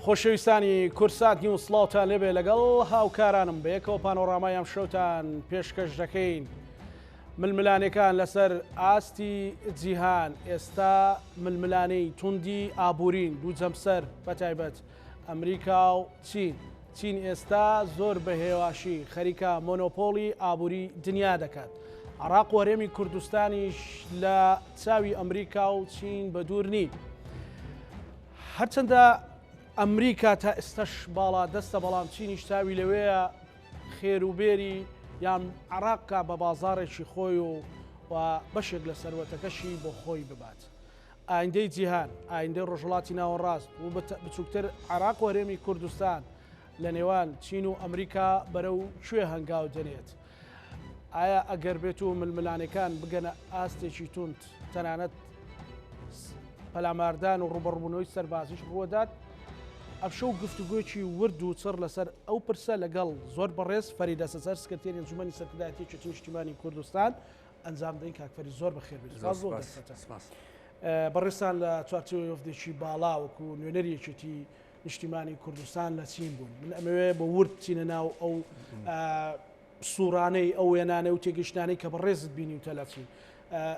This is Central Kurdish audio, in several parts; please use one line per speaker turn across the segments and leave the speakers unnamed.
خۆشەویستانی کوردسات نیوز سڵاوتان لێبێ لەگەڵ هاوکارانم بەیەکەوە پانۆڕامای ئەم شەوتان پێشکەش دەکەین. ململانێکان لەسەر ئاستی جیهان ئێستا ململانێی توندی ئابوورین دوو جەمسەر بەتایبەت ئەمریکا و چین. چین ئێستا زۆر بە هێواشی خەریکە مۆنۆپۆڵی ئابووری دنیا دەکات. عراق و هەرێمی کوردستانیش لە چاوی ئەمریکا و چین بە دوور نین. هەرچەندە ئەمریکا تا ئێستەش باڵا دەستە بەڵام چینیش چاوی لەوەیە خێر و بێری یان عراق کا بە بازاڕێکی خۆی و و بەشێک لە سەروەتەکەشی بۆ خۆی ببات. ئایندەی جیهان، ئایندەی ڕۆژهەڵاتی ناوەڕاست و بچووکتر عێراق و هەرێمی کوردستان لە نێوان چین و ئەمریکا بەرەو کوێ هەنگاو دەنێت؟ ئایا ئەگەر بێت و ململانێکان بگەنە ئاستێکی توند تەنانەت پەلاماردان و ڕوبەڕبوونەوەی سەربازیش ڕووەدات؟ ئەمشەو گفتوگۆیەکی ورد و چڕ لەسەر ئەو پرسە لەگەڵ زۆر بەڕێز فەرید ئەسەسەر سکرتێری ئەنجومەنی سەرکردایەتی یەکێتی نیشتیمانی کوردستان ئەنجام دەین کاک فەرید زۆر بەخێر بێت سپاس بۆ دەرفەتە بەڕێزتان لە چوارچێوەی وەفدێکی باڵا وەکو نوێنەری یەکێتی نیشتیمانی کوردستان لە چین بوون من ئەمەوێ بە ورد بچینە ناو ئەو سوورانەی ئەو وێنانە و تێگەشتانەی کە بەڕێزت بینیوتە لە چین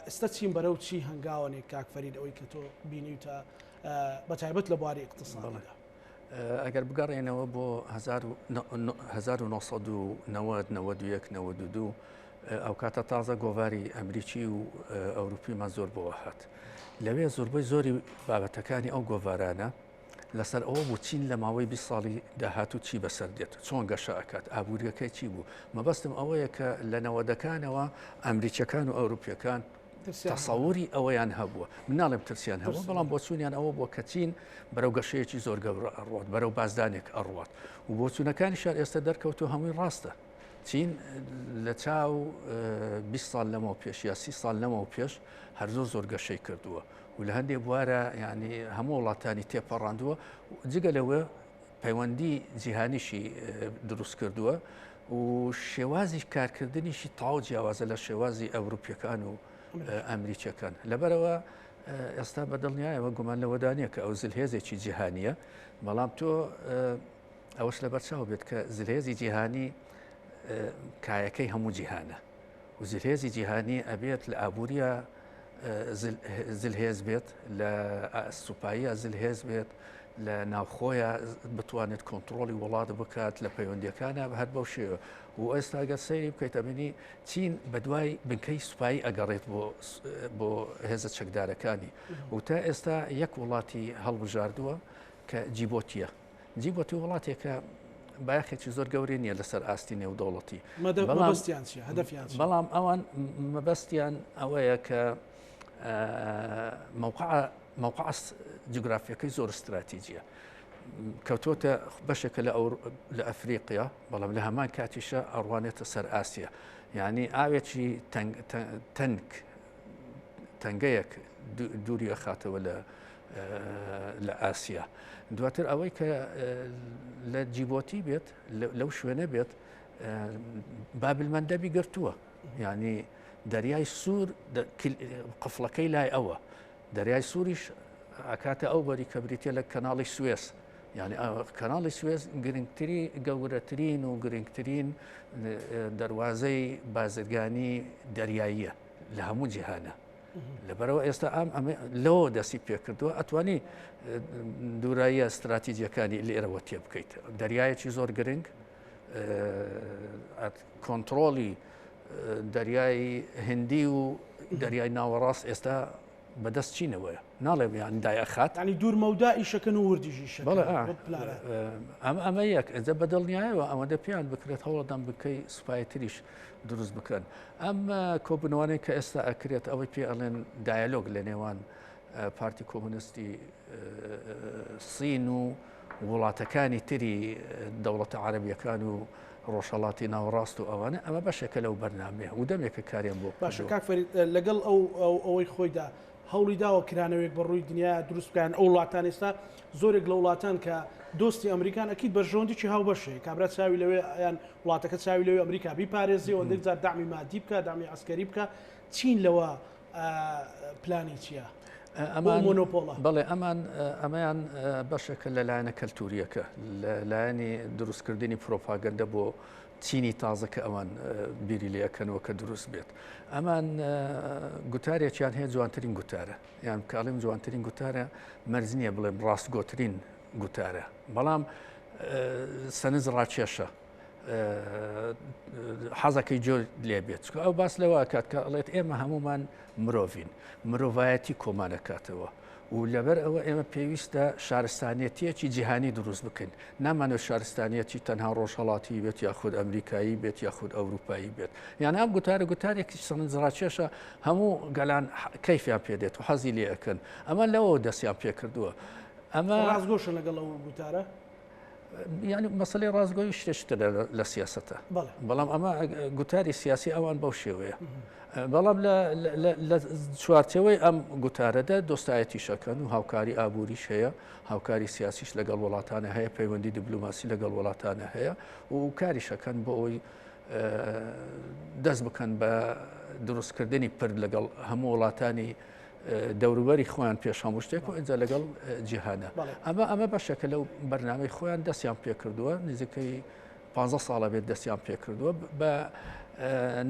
ئێستا چین بەرەو چی هەنگاوەنێک کاک فەرید ئەوەی کە تۆ بینیوتە بە تایبەت لە بواری اقتصادیدا
ئەگەر بگەڕێنەوە بۆ 1990 91 92 ئەوکاتە تازە گۆڤاری ئەمریکی و ئەوروپیمان زۆر بۆوە هات لەوێ زۆربەی زۆری بابەتەکانی ئەو گۆڤارانە لەسەر ئەوە بوو چین لە ماوەی 20 ساڵی داهاتوو چی بەسەر دێت چۆن گەشە ئەکات ئابووریەکەی چی بوو مەبەستم ئەوەیە کە لە نەوەدەکانەوە ئەمریکیەکان و ئەوروپیەکان تەسەوری ئەوەیان هەبووە من ناڵێم ترسیان هەبوو بەڵام بۆچوونیان ئەوە بووە کە چین بەرەو گەشەیەکی زۆر گەورە ئەڕوات بەرەو بازدانێک ئەڕوات و بۆچوونەکانیشیان ئێستا دەرکەوتو هەمووی ڕاستە چین لە چاو 20 ساڵ لەمەوە پێش یا 30 ساڵ لەمەوە پێش هەر زۆر زۆر گەشەی کردووە و لە هەندێک بوارە ینی هەموو وڵاتانی تێپەڕاندووە جگە لەوە پەیوەندی جیهانیشی دروست کردووە و شێوازی کارکردنیشی تاو جیاوازە لە شێوازی ئەوروپیەکان و ئەمریکیەکان لەبەرەوە ئێستا بە دڵنیایەوە گومان لەوەدا نییە کە ئەو زلهێزێکی جیهانیە بەڵام تۆ ئەوەش لەبەرچاو بێت کە زلهێزی جیهانی کایەکەی هەموو جیهانە و زلهێزی جیهانی ئەبێت لە ئابووریە زلهێز بێت لە سوپاییە زلهێز بێت لە ناوخۆیە بتوانێت کۆنتترۆلی وڵات بکات لە پەیوەندیەکانە هەر بەو شێوە و ئێستا گەر سەیری بکەیت ئەبینی چین بە دوای بنکەی سوپایی ئەگەڕێت بۆ بۆ هێزە چەکدارەکانی و تا ئێستا یەک وڵاتی هەڵبژاردووە کە جیبۆتیە جیبۆتی وڵاتێکە بایەخێکی زۆر گەورەی نییە لەسەر ئاستی نێودەوڵەتی.
مەبەستیان چییە؟ هەدەفیان چییە؟
بەڵام ئەوان مەبەستیان ئەوەیە کە مەوقع مەوقع جوگرافیەکەی زۆر استراتیجیە. کەوتۆتە بەشێکە لە لە ئەفریقیا بەڵام لە هەمان کاتیشە ئەڕوانێتە سەر ئاسیا یعنی ئاوێکی تەنک تەنگەیەک دووری ئەخاتەوە لە لە ئاسیا دواتر ئەوەی کە لە جیبۆتی بێت لەو شوێنە بێت بابلمەندەبی گرتووە یعنی دەریای سوور قفڵەکەی لای ئەوە دەریای سووریش ئەکاتە ئەو بەری کە بریتە لە کەناڵی سوێس یعنی کەناڵی سوێس گرنگتری گەورەترین و گرنگترین دەواازەی بازرگانی دەریاییە لە هەموو جیهانە لەبەرەوە ئێستا ئەم ئەمە لەوە دەستی پێکردووە ئەتوانی دووراییە استراتیجیەکانی لێرەوە تێ بکەیت دەریایەکی زۆر گرنگ کۆنتترۆلی دەریای هندی و دەریای ناوەڕاست ئێستا بەدەست چینەوەیە ناڵێم یان دایەخات
ینی دوور مەودا ئیشەکەن و وردیش ئیشەکەن
بەڵێ ئەم ئەمە یەک ئەجە بە دڵنیایەوە ئەوەندە پێیان بکرێت هەوڵدەم بکەی سوپای تریش دروست بکەن ئەم کۆبوونەوانەی کە ئێستا ئەکرێت ئەوەی پێ ئەڵێن دایەلۆگ لە نێوان پارتی کۆمۆنیستی سین و وڵاتەکانی تری دەوڵەتە عەرەبیەکان و ڕۆژهەڵاتی ناوەڕاست و ئەوانە ئەمە بەشێکە لەو بەرنامەیە و دەمێکە کاریان بۆ
باشە کاک فەرید لەگەڵ ئەو ئەوەی خۆیدا هەوڵی داوە کرانەوەیەک بە ڕووی دنیا دروست بکەن ئەو وڵاتان ئێستا زۆرێک لە وڵاتان کە دۆستی ئەمریکان ئەکید بەرژەوەندیی هاوبەش هەیە کابرا چاوی لەوێ یان وڵاتەکە چاوی لەوێ ئەمریکا بیپارێزی و هەندێک جار دەعمی مادی بکە دەعمی عەسکەری بکە چین لەوە پلانی چییە؟
ئەمان مۆنۆپۆڵە. بەڵێ ئەمان ئەمەیان بەشێکە لە لایەنە کەلتوریەکە، لە لایەنی دروستکردنی پرۆپاگەندە بۆ چینی تازە کە ئەوان بیری لێ ئەکەنەوە کە دروست بێت. ئەمان گوتارێکیان هەیە جوانترین گوتارە، یان کاڵیم جوانترین گوتارە مەرج نییە بڵێم ڕاستگۆترین گوتارە، بەڵام سەنج ڕاکێشە. حەزەکەی جۆر لێ بێت چکە ئەو باس لەوە کات کە ئەڵێت ئێمە هەمومان مرۆڤین مرۆڤایەتی کۆمانەکاتەوە و لەبەر ئەوە ئێمە پێویستە شارستانیەتیەکی جیهانی دروست بکەین نامانەوە شارستانیەتی تەنها ڕۆژهڵاتی بێت یاخود ئەمریکایی بێت یاخود ئەوروپایی بێت یان ئەم گوتارە گوتارێکی سەرنجڕاکێشە هەموو گەلان کەیفیان پێدێت و حەزی لێ ئەکەن ئەمە لەوە دەستیان پێکردووە
ئەمە ڕاستگۆشە لەگەڵ ئەو گوتارە
یعنی مەسلەی ڕاستگۆی شتێکتر لە سیاستە بەڵام ئەمە گوتاری سیاسی ئەوان بەو شێوەیە بەڵام لە چوارچەوەی ئەم گوتارەدا دۆستایەتی شەکەن و هاوکاری ئابووریش هەیە هاوکاری سیاسیش لەگەڵ وڵاتانە هەیە پەیوەندی دیبلوماسی لەگەڵ وڵاتانە هەیە و کاری شەکەن بۆ ئەوی دەست بکەن بە دروستکردنی پرد لەگەڵ هەموو وڵاتانی دەوروبەری خۆیان پێش هەموو شتێک و ئینجا لەگەڵ جیهانە ئەمە ئەمە بەشێکە لەو بەرنامەی خۆیان دەستیان پێکردووە نزیکەی پ ساڵە بێت دەستیان پێکردووە بە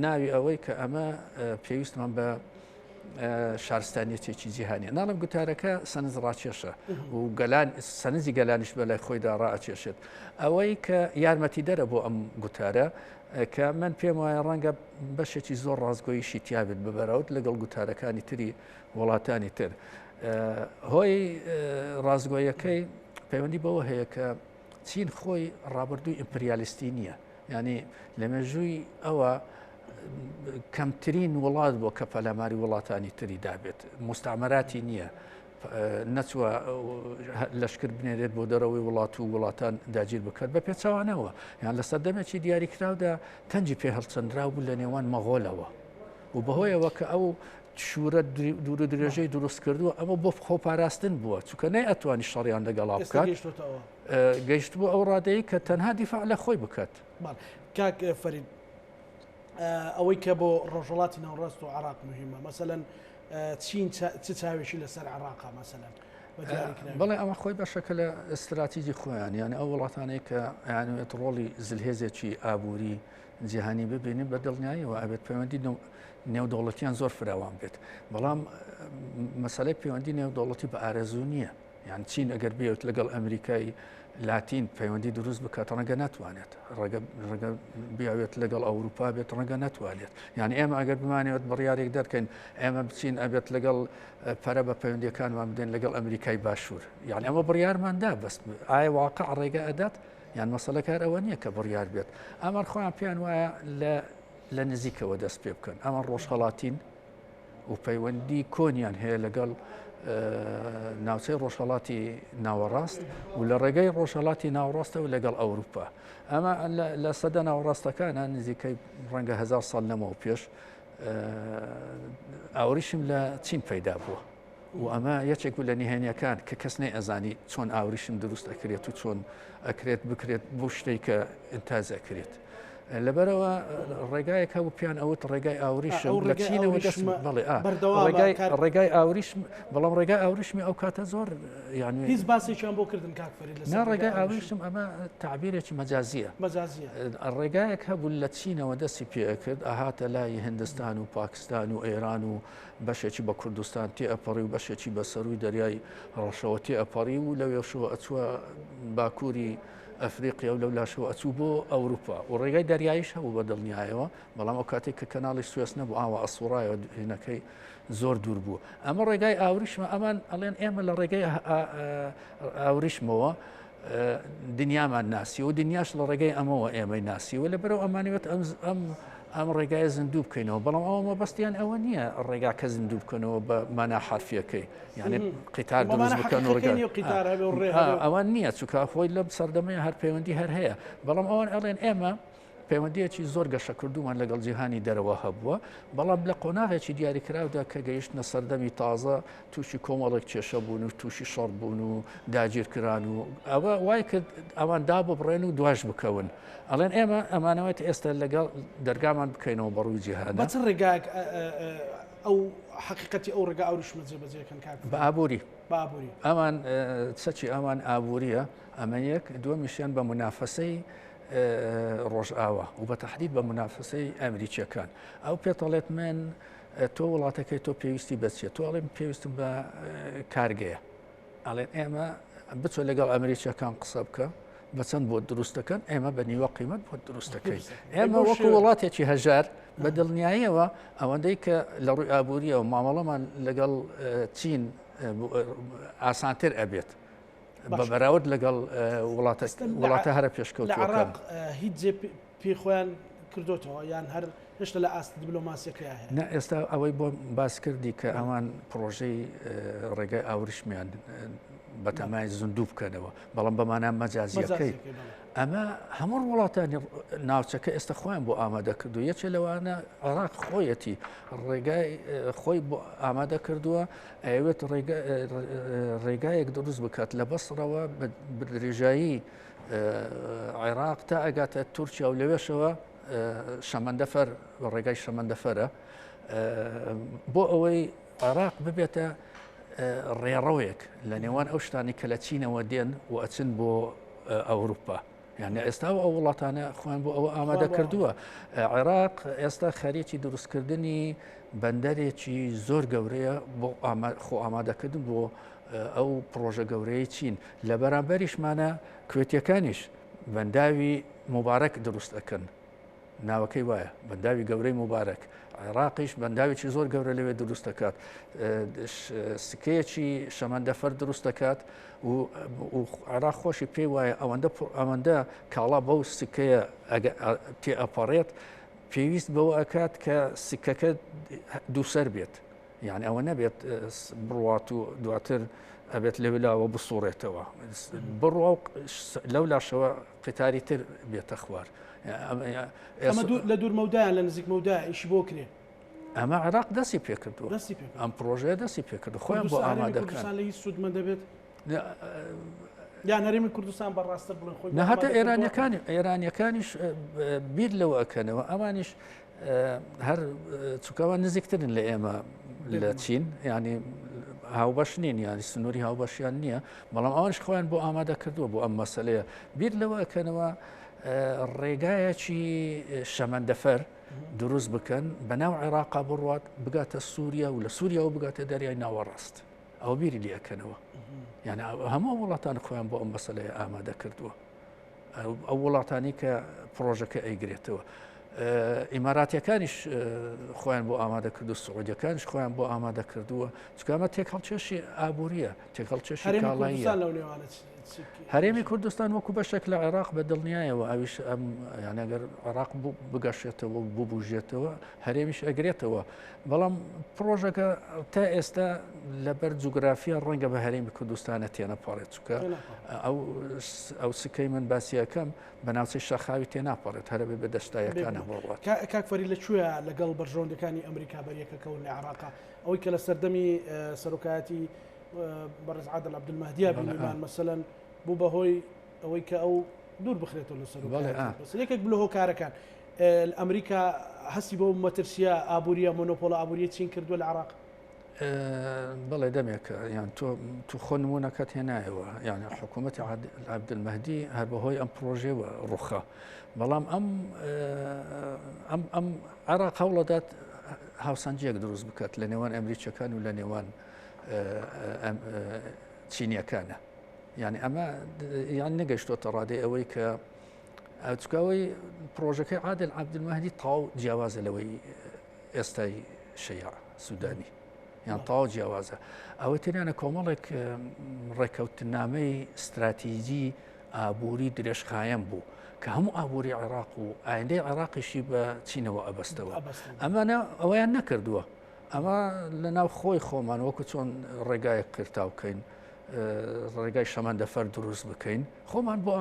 ناوی ئەوەی کە ئەمە پێویستمان بە شارستانیەتێکی جیهانیە ناڵم گوتارەکە سەنج ڕاکێشە و گەلان سەنجی گەلانیش بە لای خۆیدا ڕاچێشێت ئەوەی کە یارمەتی دەرە بۆ ئەم گوتارە کە من پێم وایە ڕەنگە بەشێکی زۆر ڕاستگۆیشی تیابێت بە بەراورد لەگەڵ گوتارەکانی تری وڵاتانی تر. هۆی ڕاستگۆیەکەی پەیوەندی بەوە هەیە کە چین خۆی ڕابردووی ئیمپریالیستی نییە ینی لە مێژووی ئەوە کەمترین وڵات بۆ کە پەلاماری وڵاتانی تری دابێت مستعمەراتی نییە نەچووە لەشکر بنێرێت بۆ دەرەوەی وڵات و وڵاتان داگیر بکات بە پێچەوانەوە یان لە سەردەمێکی دیاریکراودا تەنجی پێ هەڵچنراو بوو لە نێوان مەغۆلەوە و بەهۆیەوە کە ئەو شوورە دوور و درێژەی دروست کردووە ئەمە بۆ خۆپاراستن بووە چونکە نەی ئەتوانی شەڕیان لەگەڵا بکات گەیشت بۆ ئەو ڕادەیە کە تەنها دیفاع لە خۆی بکات.
کاک فەرید ئەوەی کە بۆ ڕۆژهەڵاتی ناوەڕاست و عراق مهمە مەسەلەن چین چ چاوێکی لەسەر عراقا مەسەلەن
بەڵێ ئەمە خۆی بەشەکە لە ئستراتیجی خۆیان یانە ئەو وڵاتانەی کە ئەیانوێت ڕۆڵی زلهێزێکی ئابووری جیهانی ببینن بە دڵنیاییەوە ئەبێت پەیوەندی نێودەوڵەتیان زۆر فراوان بێت بەڵام مەسلەی پەیوەندی نێودەوڵەتی بە ئارەزوو نییە یان چین ئەگەر بێت لەگەڵ ئەمریکای لاتین پەیوەندی دروست بکات ڕەنگە ناتوانێت ڕەگە ڕەنگە بیاوێت لەگەڵ ئەوروپا بێت ڕەنگە ناتوانێت یان ئێمە ئەگەر بمانەوێت بڕیارێک دەرکەین ئێمە بچین ئەبێت لەگەڵ پەرە بە پەیوەندیەکانمان بدەین لەگەڵ ئەمریکای باشوور یان ئەمە بڕیارماندا بەس ئایا واقع ڕێگە ئەدات یان مەسەلەکار ئەوە نییە کە بڕیار بێت ئەمان خۆیان پێیان وایە لە لە نزیکەوە دەست پێ بکەن ئەمان ڕۆژهڵاتین و پەیوەندی کۆنیان هەیە لەگەڵ ناوچەی ڕۆژهڵاتی ناوەڕاست و لە ڕێگەی ڕۆژهڵاتی ناوەڕاستەوە لەگەڵ ئەوروپا ئەمە لە سەدە ناوەڕاستەکانە نزیکەی ڕەنگە هزار ساڵ لەمەوە پێش ئاوریشم لە چین پەیدا بووە. و ئەمە یەکێک بوو لە نهێنیەکان کە کەس نەیئەزانی چۆن ئاوریشم دروست ئەکرێت و چۆن ئەکرێت بکرێت بۆ شتێک کە ئینتاج ئەکرێت. لەبەرەوە ڕێگایەک هەبوو پیان ئەوت ڕێگای ئاوریشم لە چینەوە دەست بەڵێ ڕێگای ڕێگای ئاوریشم بەڵام ڕێگای ئاوریشمی ئەو کاتە زۆر
یعنی هیچ باسێکیان بۆ کردن کاک فەرید
لەسەر نا ڕێگای ئاوریشم ئەمە تعبیرێکی مەجازیە
مەجازیە
ڕێگایەک هەبوو لە چینەوە دەستی پێکرد ئەهاتە لای هندستان و پاکستان و ئێران و بەشێکی بە کوردستان تێئەپەڕی و بەشێکی بە سەرووی دەریای ڕەشەوە تێئەپەڕی و لەوێشەوە ئەچووە باکووری ئەفریقیا و لەو لاشەوە ئەچوو بۆ ئەوروپا و ڕێگای دەریاییش هەبوو بە دڵنیایەوە بەڵام ئەو کاتێک کە کەناڵی سوێس نەبوو ئاوا ئەسوڕایەوە هینەکەی زۆر دوور بوو ئەمە ڕێگای ئاوریشمە ئەمان ئەڵێن ئێمە لە ڕێگەی ئاوریشمەوە دنیامان ناسی و دنیاش لە ڕێگەی ئەمەوە ئێمەی ناسیوە لە بەرەو ئەمانوێت ئەم ئەم ئەم ڕێگایە زیندوو بکەینەوە بەڵام ئەوە مەبەستیان ئەوە نییە ڕێگاکە زیندوو بکەنەوە بە مانا حرفیەکەی یعنی قیتار دروست بکەن و ئەوە نییە چونکە خۆی لەم سەردەمەیە هەر پەیوەندی هەر هەیە بەڵام ئەوان ئەڵێن ئێمە پەیوەندیەکی زۆر گەشەکردومان لەگەڵ جیهانی دەرەوە هەبووە، بەڵام لە قۆناغێکی دیاریکراودا کە گەیشتنە سەردەمی تازە تووشی کۆمەڵێک کێشە بوون و تووشی شەڕ بوون و داگیرکران و ئەوە وای کرد ئەوان داببڕێن و دواش بکەون. ئەڵێن ئێمە ئەمانەوێت ئێستا لەگەڵ دەرگامان بکەینەوە بەڕووی جیهانە.
بە چ ڕێگایەک؟ ئەو حەقیقەتی ئەو ڕێگا ئاوریشمە جێبەجێکەن کاک
بە ئابووری
بە ئابووری
ئەوان چەکی ئەوان ئابووریە ئەمە یەک دووەمیشیان بە منافەسەی ڕۆژئاوا و بە تەحدید بە منافەسەی ئەمریکیەکان ئەو پێتەڵێت من تۆ وڵاتەکەی تۆ پێویستی بەچیە تۆ ئەڵێم پێویستم بە کارگەیە ئەڵێن ئێمە بچۆ لەگەڵ ئەمریکیەکان قسە بکە بە چەند بۆ دروست دەکەن ئێمە بە نیوە قیمەت بۆ دروست دەکەین ئێمە وەکو وڵاتێکی هەژار بە دڵنیاییەوە ئەوەندەی کە لە ڕووی ئابووریەوە مامەڵەمان لەگەڵ چین ئاسانتر ئەبێت بە بەراورد لەگەڵ وڵاتە وڵاتە هەرە پێشکەوتووەکان.
هیچ جێ پێی خۆیان کردۆتەوە یان هەر هێشتا لە ئاست دیبلۆماسیەکەیا هەیە؟
نا ئێستا ئەوەی بۆ باس کردی کە ئەوان پڕۆژەی ڕێگای ئاوریشمیان بەتەمای زیندوو بکەنەوە بەڵام بەمانە مەجازیەکەی ئەمە هەموو وڵاتانی ناوچەکە ئێستا خۆیان بۆ ئامادە کردو یەکێ لەوانە عێراق خۆیەتی ڕێگای خۆی بۆ ئامادە کردووە ئەوێت ڕێگایەک دروست بکات لە بەسڕەوە بە درێژایی عێراق تا ئەگاتە تورکیا و لەوێشەوە شەمەندەفەر بە ڕێگای شەمەندەفەرە بۆ ئەوەی عێراق ببێتە ڕێڕەوێک لە نێوان ئەو شتانی کە لە چینەوە دێن و ئەچن بۆ ئەوروپا. یعنی ئێستا و ئەو وڵاتانە خۆیان بۆ ئەوە ئامادە کردووە عێراق ئێستا خەریکی دروستکردنی بەندەرێکی زۆر گەورەیە بۆ خۆ ئامادەکردن بۆ ئەو پڕۆژە گەورەیەی چین، لە بەرامبەریشمانە کوێتیەکانیش بەنداوی موبارەک دروست ئەکەن، ناوەکەی وایە بەنداوی گەورەی موبارەک، عێراقیش بەنداوێکی زۆر گەورە لەوێ دروست دەکات، سکەیەکی شەمەندەفەر دروست دەکات و عێراق خۆشی پێی وایە ئەوەندە ئەوەندە کاڵا بەو سکەیە تێ ئەپەڕێت پێویست بەوە ئەکات کە سکەکە دووسەر بێت. یانی ئەوە نەبێت بڕوات و دواتر ئەبێت لەولاوە بسوڕێتەوە بڕوا و لەو لاشەوە قیتاری تر بێتە خوار
لە دوور مەودایان لە نزیک مەودا ئیشی بۆ کرێ
ئەمە عراق دەستی پێکردووە
دەستی پێ
ئەم پرۆژەیە دەستی پێکرد خۆیان بۆ ئامادەکان
لە هیچ سوودمەند دەبێت یان هەرێمی کوردستان بە ڕاستتر بڵێن خۆی
نەهاتە ئێرانەکانی ئێرانیەکانیش بیر لەوە ئەکەنەوە ئەوانیش هەر چکەوە نزیکترن لە ئێمە لە چین ینی هاوبەش نین ینی سنووری هاوبەشیان نییە بەڵام ئەوانش خۆیان بۆ ئامادە کردووە بۆ ئەم مەسلەیە بیر لەوە ئەکەنەوە ڕێگایەکی شەمەندەفەر دروست بکەن بە ناو عێراقا بڕوات بگاتە سووریا و لە سووریاوە بگاتە دەریای ناوەڕاست ئەوە بیری لێ ئەکەنەوە یعنی هەموو وڵاتان خۆیان بۆ ئەم مەسلەیە ئامادە کردووە ئەو وڵاتانی کە پرۆژەکە ئەیگرێتەوە ئیماراتیەکانیش خۆیان بۆ ئامادە کردو سعودیەکانیش خۆیان بۆ ئامادە کردووە چکامە تێکهەڵچێشی ئابووریە تێکهەڵچێشی کاڵاییە هەرێمی کوردستان وەکو بەشێک لە عێراق بە دڵنیایەوە ئەویش ئەم یانەگەر عێراق بگەشێتەوە و ببوژێتەوە هەرێمیش ئەگرێتەوە بەڵام پرۆژەکە تا ئێستا لەبەر جوگرافیا ڕەنگە بە هەرێمی کوردستانە تێنەپەڕێت چکە ئەو ئەو سکەی من باسیەکەم بە ناوچەی شاخاوی تێناپەڕێت هەرەبێ بە دەشتایەکانە بڕوات
کاک فەری لە کوێ لەگەڵ بەرژەوەندەکانی ئەمریکا بەریەکەکەون لە عێراقا ئەوەی کە لە سەردەمی سەرۆکایەتی بەڕێز عادل عەبدولمەهدیا بینیمان مەسەلەن بوو بەهۆی ئەوەی کە ئەو دوور بخرێتەوە لە سەرۆکایەتی یەکێک لە هۆکارەکان ئەمریکا هەستی بەو مەترسیە ئابووریە مۆنۆپۆلە ئابووریە چین کردووە لە عراق؟
بەڵێ دەمێکە یان تۆ تو خۆ نمونەکەت هێنایەوە یعنی حکوومەتی عەبدولمەهدی هەر بەهۆی ئەم پرۆژەوە ڕوخا بەڵام ئەم ئەم ئەم عێراق هەوڵەدات هاوسەنجیەک دروست بکات لە نێوان ئەمریکیەکان و لە نێوان چینیەکانە یعنی ئەمە یان نەگەشتۆتە ڕادەی ئەوەی کە چکەوەی پرۆژەکەی عادل عبدمەهدی تاو جیاوازە لەوەی ئێستای شەیع سوودانی یان تاو جیاوازە ئەوە تریانە کۆمەڵێک ڕێککەوتنامەی استراتیجی ئابووری درێژخایەن بوو کە هەموو ئابووری عێراق و ئایندەی عێراقیشی بە چینەوە ئەبەستەوە ئەمانە ئەوەیان نەکردووە ئەمە لە ناو خۆی خۆمان وەکو چۆن ڕێگایەک قیرتاو بکەین ڕێگای شەمەندەفەر دروست بکەین خۆمان بۆ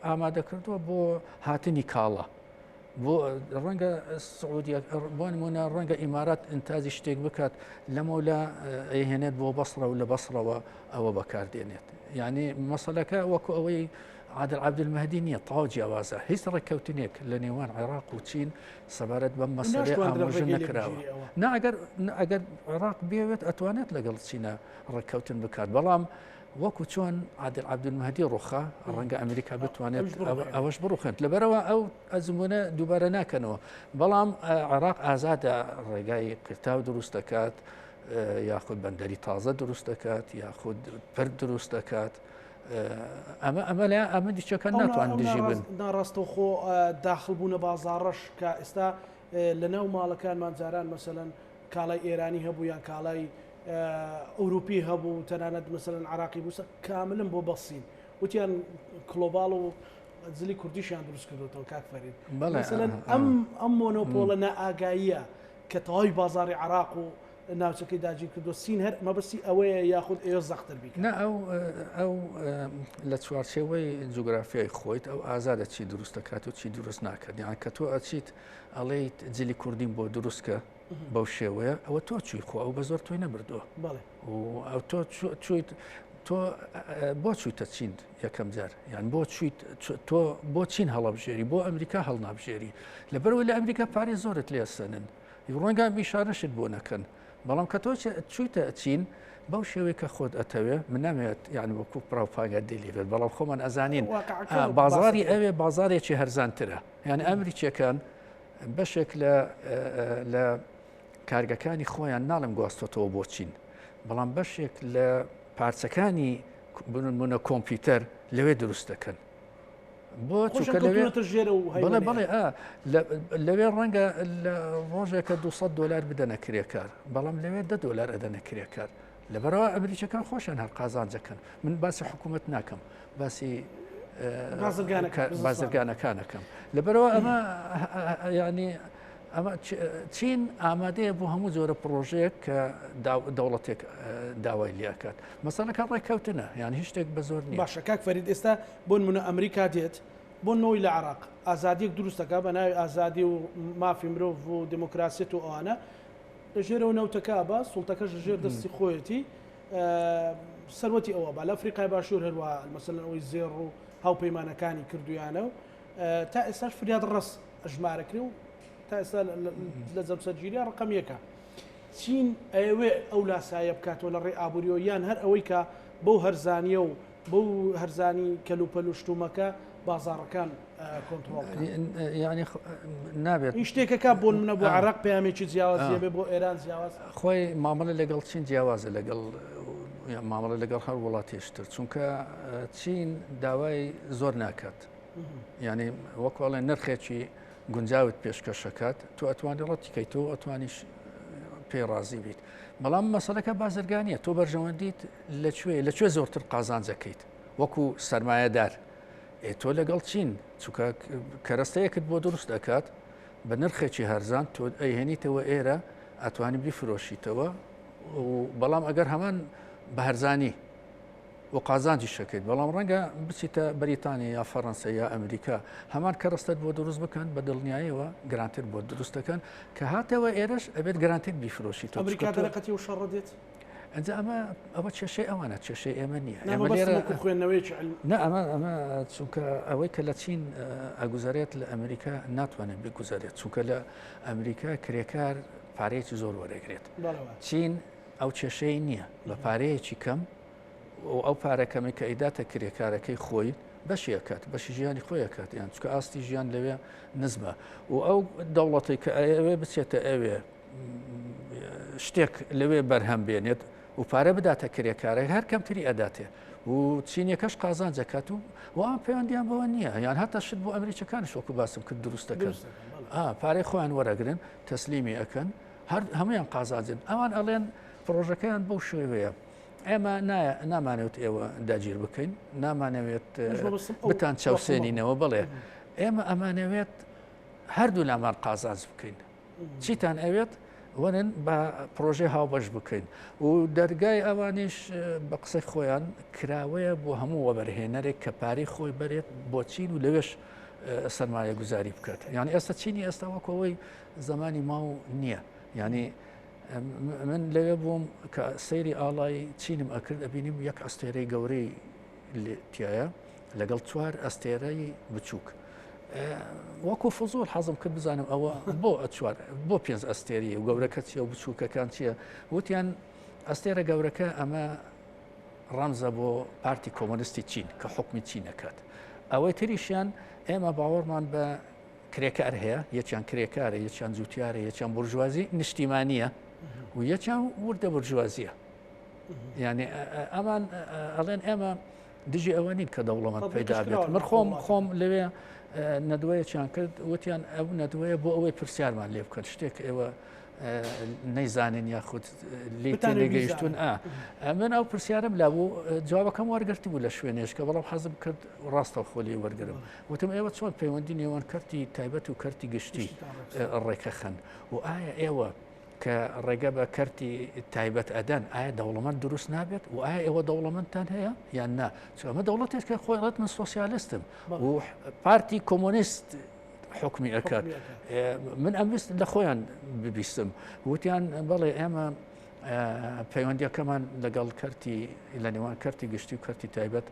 ئامادە کردووە بۆ هاتنی کاڵا بۆ ڕەنگە سعودیە بۆ نمونە ڕەنگە ئیمارات ئینتاجی شتێک بکات لەمەولا ئەیهێنێت بۆ بەسڕە و لە بەسڕەوە ئەوە بەکاردێنێت یعنی مەسەلەکە وەکو ئەوەی عادل عەبدولمەهدی نییە، تەواو جیاوازە. هیچ ڕێککەوتنێک لە نێوان عێراق و چین سەبارەت بەم مەسەلەیە ئامۆژە نەکراوە. نا ئەگەر ئەگەر عێراق بێوێت ئەتوانێت لەگەڵ چینە ڕێککەوتن بکات، بەڵام وەکو چۆن عادل عەبدولمەهدی ڕوخا، ڕەنگە ئەمریکا بتوانێت ئەوەش بڕوخێنێت. لەبەرەوە ئەو ئەزمونە دووبارە ناکەنەوە. بەڵام عێراق ئازادە ڕێگای قیرتاو دروست دەکات، یاخود بەندەری تازە دروست دەکات، یاخود پرد دروست دەکات. ئەمە ئەمە لە ئەمە دیچەکان ناتوان دژی بن.
ناڕاستەوخۆ داخل بوونە بازاڕەش کە ئێستا لە ناو ماڵەکانمان جاران مەسەلەن کاڵای ئێرانی هەبوو یان کاڵای ئەوروپی هەبوو تەنانەت مەسەلەن عراقی بوو کاملم بۆ بەسین وتیان کلۆباڵ و جلی کوردیشیان دروست کردوتەوە کاک فەرید مەسەلەن ئەم ئەم مۆنۆپۆڵە نائاگاییە کە تەواوی بازاڕی عراق و ناوچەکەی داگیر کردووە، سین هەر مەبەستی ئەوەیە یاخود ئێوە زەقتر بیکەن؟
نا ئەو ئەو لە چوارچێوەی جوگرافیای خۆیت ئەو ئازادە چی دروست دەکات و چی دروست ناکات یان کە تۆ ئەچیت ئەڵێیت جلی کوردیم بۆ دروستکە بەو شێوەیە ئەوە تۆ چووی خۆ ئەو بە زۆر تۆی نەبردووە و ئەو تۆ چویت تۆ بۆ چوویتە چین یەکەم جار یان بۆ چویت تۆ بۆ چین هەڵەبژێری بۆ ئەمریکا هەڵنابژێری لەبەرەوەی لە ئەمریکا پارەی زۆرت لێسەنن ڕەنگە ئیشارەشت بۆ نەکەن بەڵام کە تۆ چویتە چین بەو شێوەی کە خۆت ئەتەوێ من نامەوێت یان وەکو پراوپاگەندەی لێ بێت بەڵام خۆمان ئەزانین بازاری ئەوێ بازارێکی هەرزانترە یان ئەمریکیەکان بەشێک لە لە کارگەکانی خۆیان ناڵم گواستۆتەوە بۆ چین بەڵام بەشێک لە پارچەکانی بنمونە کۆمپیوتەر لەوێ دروست دەکەن
بۆ چونکە لەوێ
بەڵێ بەڵێ لەوێ ڕەنگە لە ڕۆژێکە 200 دلار بدەنە کرێکار بەڵام لەوێ 10 دلار ئەدەنە کرێکار لەبەرەوە ئەمریکەکان خۆشیان هەر قازانجەکەن من باسی حکوومەت ناکەم باسی بازرگانەکانەکەم لەبەرەوە ئەمە ینی ئەمە چین ئامادەیە بۆ هەموو جۆرە پڕۆژەیەک کە دەوڵەتێک داوای لێکات مەسەلەکە ڕێککەوتنە یان هیچ شتێک بە زۆر نییە.
باشە کاک فەرید ئێستا بۆ نمونە ئەمریکا دێت بۆ نۆی لە عراق ئازادیەک دروست دەکات بە ناوی ئازادی و مافی مرۆڤ و دموکراسیەت و ئەوانە لە ژێرەوە نەوتەکە ئەبا سوڵتەکەش لە ژێر دەستی خۆیەتی سەروەتی ئەوە با لە ئەفریقای باشوور هەروە مەسەلەن ئەوەی زێڕ و هاوپەیمانەکانی کردویانە و تا ئێستاش فریاد ڕەس ئەژمارەکرێ و تا ئێستا لە جەمسەرگیریە ڕقم یەکە. چین ئەیەوێ ئەو لاسایە بکاتەوە لە ڕێی ئابووریەوە یان هەر ئەوەی کە بەو هەرزانیە و بەو هەرزانی کەلوپەل و شتومەکە بازاڕەکان کۆنتڕۆڵ بکات؟
یعنی نابێت
این شتێکەکە بۆ منە بۆ عراق پەیامێکی جیاوازیە بێ بۆ ئێران جیاواز
خۆی مامەڵە لەگەڵ چین جیاوازە لەگەڵ مامەڵە لەگەڵ هەر وڵاتێشتر چونکە چین داوای زۆر ناکات یعنی وەکو ئەڵێن نرخێکی گونجاوت پێشکەشەکات تۆ ئەتوانی ڕەتی کەیتەوە ئەتوانیش پێی ڕازی بیت بەڵام مەسەلەکە بازرگانیە تۆ بەرژەوەندیت لەکوێ لەکوێ زۆرتر قازانجەکەیت وەکو سەرمایەدار ئێ تۆ لەگەڵ چین چونکە کەرەستەیەکت بۆ دروست دەکات بە نرخێکی هەرزان تۆ ئەیهێنیتەوە ئێرە ئەتوانی بیفرۆشیتەوە بەڵام ئەگەر هەمان بە هەرزانی و قازانجیش ئەکەیت، بەڵام ڕەنگە بچیتە بەریتانیا یا فەڕەنسا یا ئەمریکا هەمان کەرەستەت بۆ دروست بکەن بە دڵنیایەوە گرانتر بۆ دروست دەکەن کە هاتەوە ئێرەش ئەبێت گرانتر بیفرۆشیتەوە
ئەمریکا دەرەقەتی و شەڕە دێت
ئەنجا ئەمە ئەوە کێشەی ئەوانە کێشەی ئێمە نییە
ئێمە لێرە خوێندنەوەیەکی علم
نا ئەمە ئەمە چونکە ئەوەی کە لە چین ئەگوزارێت لە ئەمریکا ناتوانێت بگوزارێت چونکە لە ئەمریکا کرێکار پارەیەکی زۆر وەرەگرێت چین ئەو کێشەی نییە بە پارەیەکی کەم و ئەو پارە کەمەی کە ئەیداتە کرێکارەکەی خۆی بەشی ئەکات بەشی ژیانی خۆی ئەکات یان چکە ئاستی ژیان لەوێ نزمە و ئەو دەوڵەتی کە ئەوێ بچێتە ئەوێ شتێک لەوێ بەرهەم بێنێت و پارە بداتە کرێکارە هەر کەمتری ئەداتێ و چینیەکەش قازانج دەکات و وان پەیوەندیان بەوە نییە یان هەتا شت بۆ ئەمریکەکانش وەکو باسم کرد دروست دەکەن پارەی خۆیان وەرەگرن تەسلیمی ئەکەن هەر هەمویان قازانجن ئەوان ئەڵێن پرۆژەکەیان بەو شێوەیە ئێمە نامانەوێت ئێوە داگیر بکەین نامانەوێت بتان چەوسێنینەوە بڵێ ئێمە ئەمانەوێت هەردوو لامان قازانج بکەین چیتان ئەوێت وەرن بە پرۆژەی هاوبەش بکەین و دەرگای ئەوانیش بە قسەی خۆیان کراوەیە بۆ هەموو وەبەرهێنەرێک کە پارەی خۆی بەرێت بۆ چین و لەوێش سەرمایە گوزاری بکات یعنی ئێستا چینی ئێستا وەکەوەی زمانی ماو نییە یعنی من لەوێ بووم کە سەیری ئاڵای چینم ئەکرد ئەبینیم یەک ئەستێرەی گەورەی تایە. لەگەڵ چوار ئەستێرەی بچووک. وەکو فزول حەزم کرد بزانم ئەوە بۆ چوار بۆ پێنج ئەستێری و گەورەکە چیە و بچووکەکان چییە وتیان ئەستێرە گەورەکە ئەمە ڕەمزە بۆ پارتی کۆمۆنیستی چین کە حکمی چین ئەکات ئەوەی تریشیان ئێمە باوەڕمان بە کرێکار هەیە یەکیان کرێکارە یەکیان جوتیارە یەکیان بورژوازی نیشتیمانیە و یەکیان وردە بورژوازیە یعنی ئەمان ئەڵێن ئێمە دژی ئەوە نین کە دەوڵەمەند پەیدا بێت من خۆم خۆم لەوێ نەدوەیەکیان کرد وتیان ئەو نەدوەیە بۆ ئەوەی پرسیارمان لێ بکەن شتێک ئێوە نەیزانین یاخود لێ تێنەگەیشتون ئا من ئەو پرسیارم لابوو جوابەکەم وەرگرتی بوو لە شوێنێشکە بەڵام حەزم کرد ڕاستە خۆلی وەرگرم وتم ئێوە چۆن پەیوەندی نێوان کەرتی تایبەت و کەرتی گشتی ڕێکەخەن و ئایا ئێوە کە ڕێگە بە کەرتی تایبەت ئەدەن ئایا دەوڵەمەند دروست نابێت و ئایا ئێوە دەوڵەمەندتان هەیە یان نا ئەمە دەوڵەتێک کە خۆی ڕێت من سۆسیالستم و پارتی کۆمۆنیست حکمی ئەکات من ئەمویست لە خۆیان ببیستم وتیان بەڵێ ئێمە پەیوەندیەکەمان لەگەڵ کەرتی لە نێوان کەرتی گشتی و کەرتی تایبەت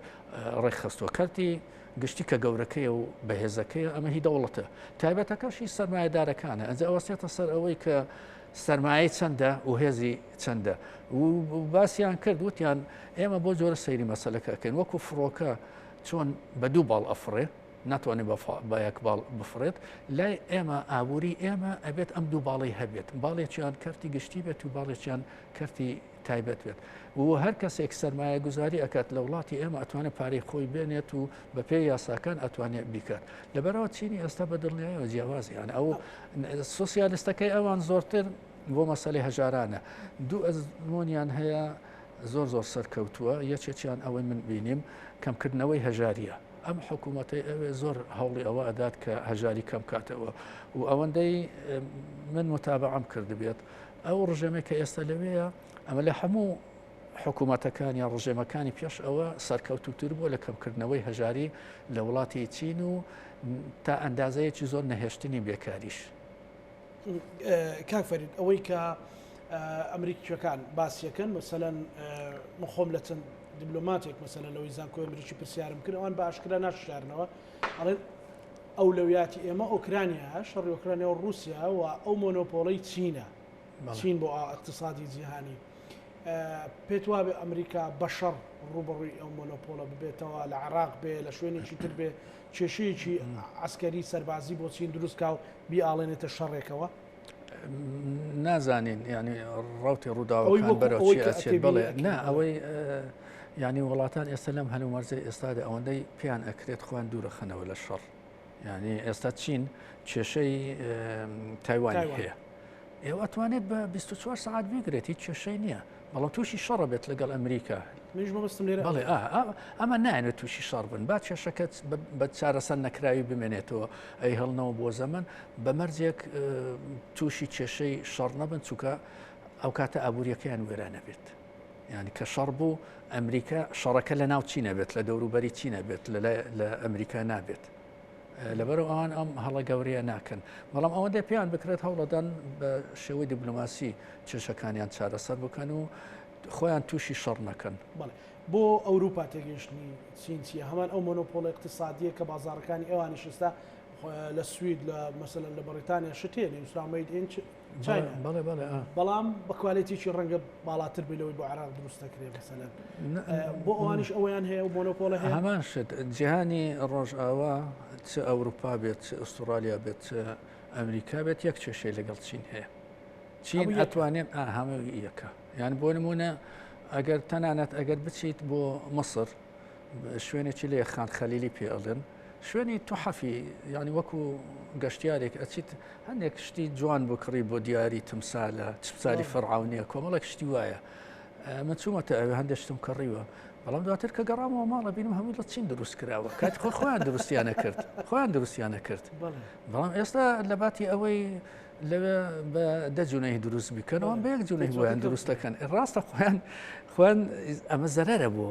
ڕێکخستووە کەرتی گشتی کە گەورەکەیە و بەهێزەکەی ئەمە هی دەوڵەتە تایبەتەکەشی سەرمایەدارەکانە ئەنج ئەوەسێتە سەر ئەوەی کە سرمایە چەندە و هێزی چەندە و باسییان کرد وتیان ئێمە بۆ جۆرە سەیری مەسلەکەکەین وەکو فڕۆکە چۆن بە دوو باڵ ئەفڕێ ناتوانێت بە یەک باڵ بفڕێت، لای ئێمە ئابووری ئێمە ئەبێت ئەم دوو باڵی هەبێت، باڵێکیان کەرتی گشتی بێت و باڵێکیان کەرتی تایبەت بێت و هەر کەسێک سەرمایە گوزاری ئەکات لە وڵاتی ئێمە ئەتوانێت پارەی خۆی بێنێت و بە پێی یاساکان ئەتوانێت بیکات لەبەرەوە چینی ئێستا بە دڵنیایەوە جیاوازیان ئەو سوسیالستەکەی ئەوان زۆرتر بۆ مەسەلەی هەژارانە دوو ئەزمونیان هەیە زۆر زۆر سەرکەوتووە یەکێکیان ئەوەی من بینیم کەمکردنەوەی هەژاریە ئەم حکوومەتەی ئەوێ زۆر هەوڵی ئەوە ئەدات کە هەژاری کەم کاتەوە و ئەوەندەی من متابعەم کردبێت ئەو ڕژێمێک کە ئێستا لەوەیە ئەمە لە هەموو حکوومەتەکان یان ڕژێمەکانی پێش ئەوە سەرکەوتوتر بووە لە کەمکردنەوەی هەژاری لە وڵاتی چین و تا ئەندازەیەکی زۆر نەهێشتنی بێکاریش.
کاک فەرید ئەوەی کە ئەمریکیەکان باسیەکەن مەسەلەن من خۆم لە چەند دیبلۆماتێک مەسەلەن لەوەی زانکۆی ئەمریکی پرسیارم کرد ئەوان بە ئاشکرا ناشارنەوە ئەڵێن ئەولەویاتی ئێمە ئۆکرانیا شەڕی ئۆکرانیا و رووسیا و ئەو مۆنۆپۆڵەی چینە چین بۆ اقتصادی جیهانی پێت وابێ ئەمریکا بە شەڕ ڕوبەڕووی ئەو مۆنۆپۆلە ببێتەوە لە عراق بێ لە شوێنێکی تر بێ کێشەیەکی عسکەری سەربازی بۆ چین دروستکا و بیئاڵێنێتە شەڕێکەوە؟
نازانین ینی ڕوتی ڕووداوەکان بەرەو چی ئەچێت بڵێ نا ئەوەی ینی وڵاتان ئێستا لەم هەلومەرزەی ئێستادا ئەوەندەی پێیان ئەکرێت خۆیان دوورەخەنەوە لە شەڕ ینی ئێستا چین کێشەی تایوانی هەیە ئێوە ئەتوانێت بە 24 سعات بیگرێت هیچ کێشەی نییە بەڵام تووشی شەڕە بێت لەگەڵ ئەمریکا.
منیش مەبەستم لێرە
بەڵێ ئەوەیە. ئەمە نایەنێت تووشی شەڕ بن با کێشەکە بە چارەسەر نەکراوی بمێنێتەوە ئەیهێڵنەوە بۆ زەمەن بە مەرجێک تووشی کێشەی شەڕ نەبن چونکە ئەو کاتە ئابووریەکەیان وێران نەبێت یعنی کە شەڕ بوو ئەمریکا شەڕەکە لە ناو چی نەبێت لە دەوروبەری چی نەبێت لە ئەمریکا نابێت. لەبەرئەوە ئەوان ئەم هەڵە گەورەیە ناکەن، بەڵام ئەوەندەی پێیان بکرێت هەوڵەدەن بە شێوەی دیبلۆماسی کێشەکانیان چارەسەر بکەن و خۆیان تووشی شەڕ نەکەن.
بەڵێ بۆ ئەوروپا تێگەیشتنی چین چییە؟ هەمان ئەو مۆنۆپۆڵە ئیقتیسادییە کە بازاڕەکانی ئەوانیش ئێستا لە سوید لە مەسەلەن لە بەڕیتانیا شت هەیە نووسراوە made in China.
بەڵێ بەڵێ ئا.
بەڵام بە کوالێتیی ڕەنگە باڵاتر بێ لەوەی بۆ عێراق دروست دەکرێ مەسەلەن. بۆ ئەوانیش ئەوەیان هەیە و مۆنۆپۆڵە هەیە؟
هەمان شت جیهانی ڕۆژئاوا چ ئەوروپا بێت چ ئوسترالیا بێت چ ئەمریکا بێت یەک کێشەی لەگەڵ چین هەیە. چین ئەتوانێت هەموو یەکە. یان بۆ نمونە ئەگەر تەنانەت ئەگەر بچیت بۆ مصر شوێنێکی لێ خان خەلیلی پێ ئەڵێن شوێنی تحەفی یعنی وەکو گەشتیارێک ئەچیت هەندێک شتی جوان بکڕی بۆ دیاری تمسالە تمسالی فەرعونیە کۆمەڵێک شتی وایە من چوومەتە ئەوێ هەندێک شتم کڕیوە بەڵام دواتر کە گەڕامەوە ماڵە بینم هەمووی لە چین دروست کراوە کات خۆ خۆیان دروستیانە کرد خۆیان دروستیانە کرد بەڵام ئێستا لە باتی ئەوەی لەوێ بە دە جونەی دروست بکەنەوە بە یەک جونەی بۆیان دروست دەکەن ڕاستە خۆیان خۆیان ئەمە زەرەرە بۆ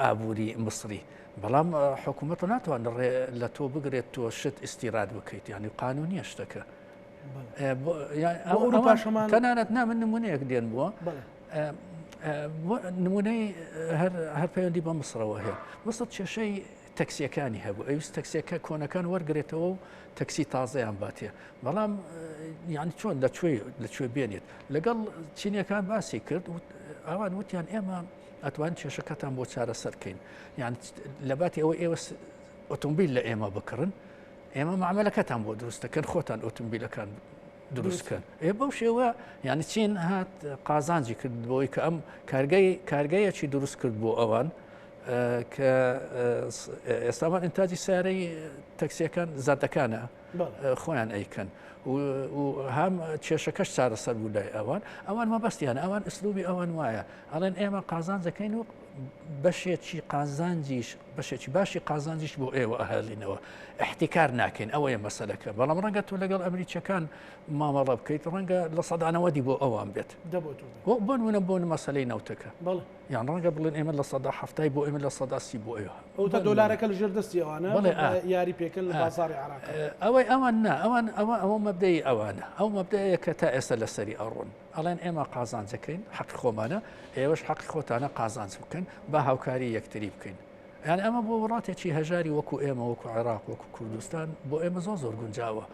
ئابووری مسری بەڵام حکوومەت ناتوان ڕێ لە تۆ بگرێت تۆ شت ئیسیراد بکەیت ینی قانونیە شتەکە تەنانەت نا من نمونەیەک دێن بووە نمونەی هەر پەیوەندی بە مسرەوە هەیە مسر کێشەی تەکسیەکانی هەبوو ئەویست تەکسیەکە کۆنەکان وەرگێتەوە و تەکسی تازەیان باتێ بەڵام یعنی چۆن لە کوێ لە کوێ بێنێت لەگەڵ چینیەکان باسی کرد ئەوان وتیان ئێمە ئەتوان کێشەکەتان بۆ چارەسەرکەین یان لە باتی ئەوە ئێوە ئۆتۆمبیل لە ئێمە بکڕن ئێمە معاملەکەتان بۆ دروست دەکەن خۆتان ئۆتۆمبیلەکان دروستکەن ئێ بەو شێوە یعنی چین هات قازانجی کرد بۆی کە ئەم کارگەی کارگەیەکی دروست کرد بۆ ئەوان کە ئێستامان ئینتاجی سارەی تەکسیەکان زادەکانە خۆیان ئەیکەن و هەم کێشەکەش چارەسەر بوو لای ئەوان ئەوان مەبەستیان ئەوان ئسلوبی ئەوان وایە ئەڵێن ئێمە قازانج دەکەین و بەشێکی قازانجیش بەشێکی باشی قازانجیش بۆ ئێوە ئەهێڵینەوە احتیکار ناکەین ئەوەیە مەسەلەکە بەڵام ڕەنگە تۆ لەگەڵ ئەمریکیەکان مامەڵە بکەیت ڕەنگە لە سەدانەوەدی بۆ ئەوان بێت بۆ نمونە بۆ مەسلەی نەوتەکە یان ڕەنگە بڵێن ئێمە 70% بۆ ئێمە 30% بۆ ئێوە
ئەو تا دۆلارەکە لە ژێر دەستی ئەوانە بەڵێ یاری پێکەن لە بازاڕی عێراق
ئەوەی ئەوان نا ئەوان ئەوە ئەوە مەبدەی ئەوانە ئەو مەبدەیە کە تا ئێستا لەسەری ئەڕۆن ئەڵێن ئێمە قازانج دەکەین حەقی خۆمانە ئێوەش حەقی خۆتانە قازانج بکەن با هاوکاری یەکتری بکەین یان ئەمە بۆ وڵاتێکی هەژاری وەکو ئێمە وەکو عێراق وەکو کوردستان بۆ ئێمە زۆر زۆر گونجاوە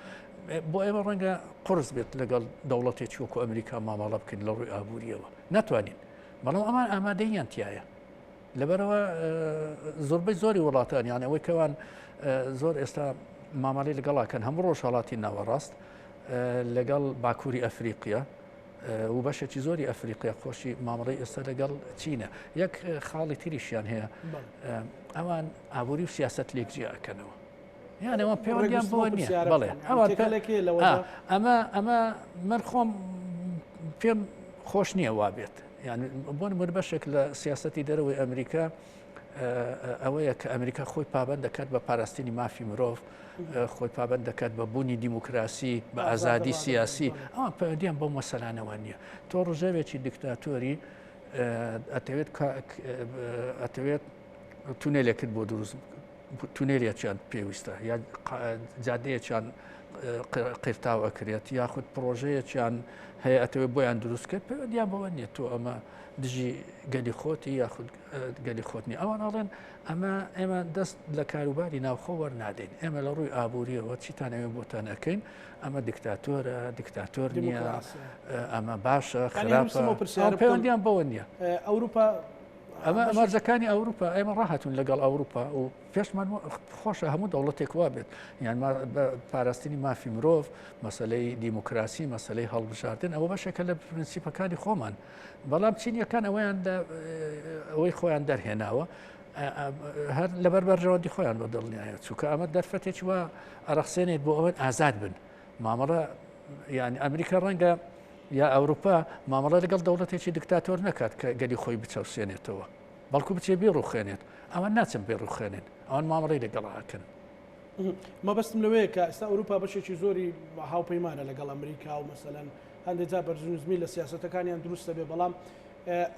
بۆ ئێمە ڕەنگە قرس بێت لەگەڵ دەوڵەتێکی وەکو ئەمریکا مامەڵە بکەین لە ڕووی ئابووریەوە ناتوانین بەڵام ئەمان ئامادەیان تایە لەبەرەوە زۆربەی زۆری وڵاتان یان ئەوەی کەوان زۆر ئێستا مامەڵی لەگەڵاکەن هەموو ڕۆژهڵاتی ناوەڕاست لەگەڵ باکووری ئەفریقیا و بەشێکی زۆری ئەفریقیا خۆشی مامەڵی ئێستا لەگەڵ چینە یەک خاڵی تریشیان هەیە ئەوان ئابووری و سیاست لێک جیاکەنەوە یان ئەوە پەیوەندیان بۆ نییە بەڵێ ئەوان ئەمە ئەمە من خۆم پێم خۆش نییە وابێت یان بۆ نمونە بەشێک لە سیاستی دەرەوەی ئەمریکا ئەوەیە کە ئەمریکا خۆی پابند دەکات بە پاراستنی مافی مرۆڤ خۆی پابند دەکات بە بوونی دیموکراسی بە ئازادی سیاسی ئەوان پەیوەندیان بەو مەسەلانەوە نییە تۆ ڕژێوێکی دیکتاتۆری ئەتەوێت ئەتەوێت تونێلێکت بۆ دروست تونێلێکیان پێویستە یا جادەیەکیان قیرتاو ئەکرێت یاخود پرۆژەیەکیان هەیە ئەتەوێت بۆیان دروست کرد پەیوەندیان بەوە نییە تۆ ئەمە دژی گەلی خۆتی یاخود گەلی خۆت نیە ئەوان ئەڵێن ئەمە ئێمە دەست لە کاروباری ناوخۆ وەرنادەین ئێمە لە ڕووی ئابووریەوە چیتان ئەوێ بۆتان ئەەکەین ئەمە دیکتاتۆرە دیکتاتۆر نییە ئەمە باشە خراپە پەیوەندیان بەوە نییە
ئەوروپا
ئەمە مەرجەکانی ئەوروپا ئێمە ڕاهاتون لەگەڵ ئەوروپا و پێشمان خۆشە هەموو دەوڵەتێک وا بێت یان پاراستنی مافی مرۆڤ مەسلەی دیموکراسی مەسلەی هەڵبژاردن ئەوە بەشێکە لە پرنسیپەکانی خۆمان بەڵام چینیەکان ئەوەیان ئەوەی خۆیان دەرهێناوە هەر لەبەر بەرژەوەندی خۆیان بە دڵنیایە چونکە ئەمە دەرفەتێکی وا ئەرەخسێنێت بۆ ئەوەن ئازاد بن مامەڵە یعنی ئەمریکا ڕەنگە یا ئەوروپا مامەڵە لەگەڵ دەوڵەتێکی دکتاتۆر نەکات کە گەلی خۆی بچەوسێنێتەوە بەڵکو بچێ بێڕوخێنێت ئەوان ناچن بێڕوخێنن ئەوان مامەڵی لەگەڵاکەن.
مەبەستم لەوەیە کە ئێستا ئەوروپا بەشێکی زۆری هاوپەیمانە لەگەڵ ئەمریکا و مەسەلەن هەندێک جار بەرزونزمی لە سیاسەتەکانیان دروست دەبێت بەڵام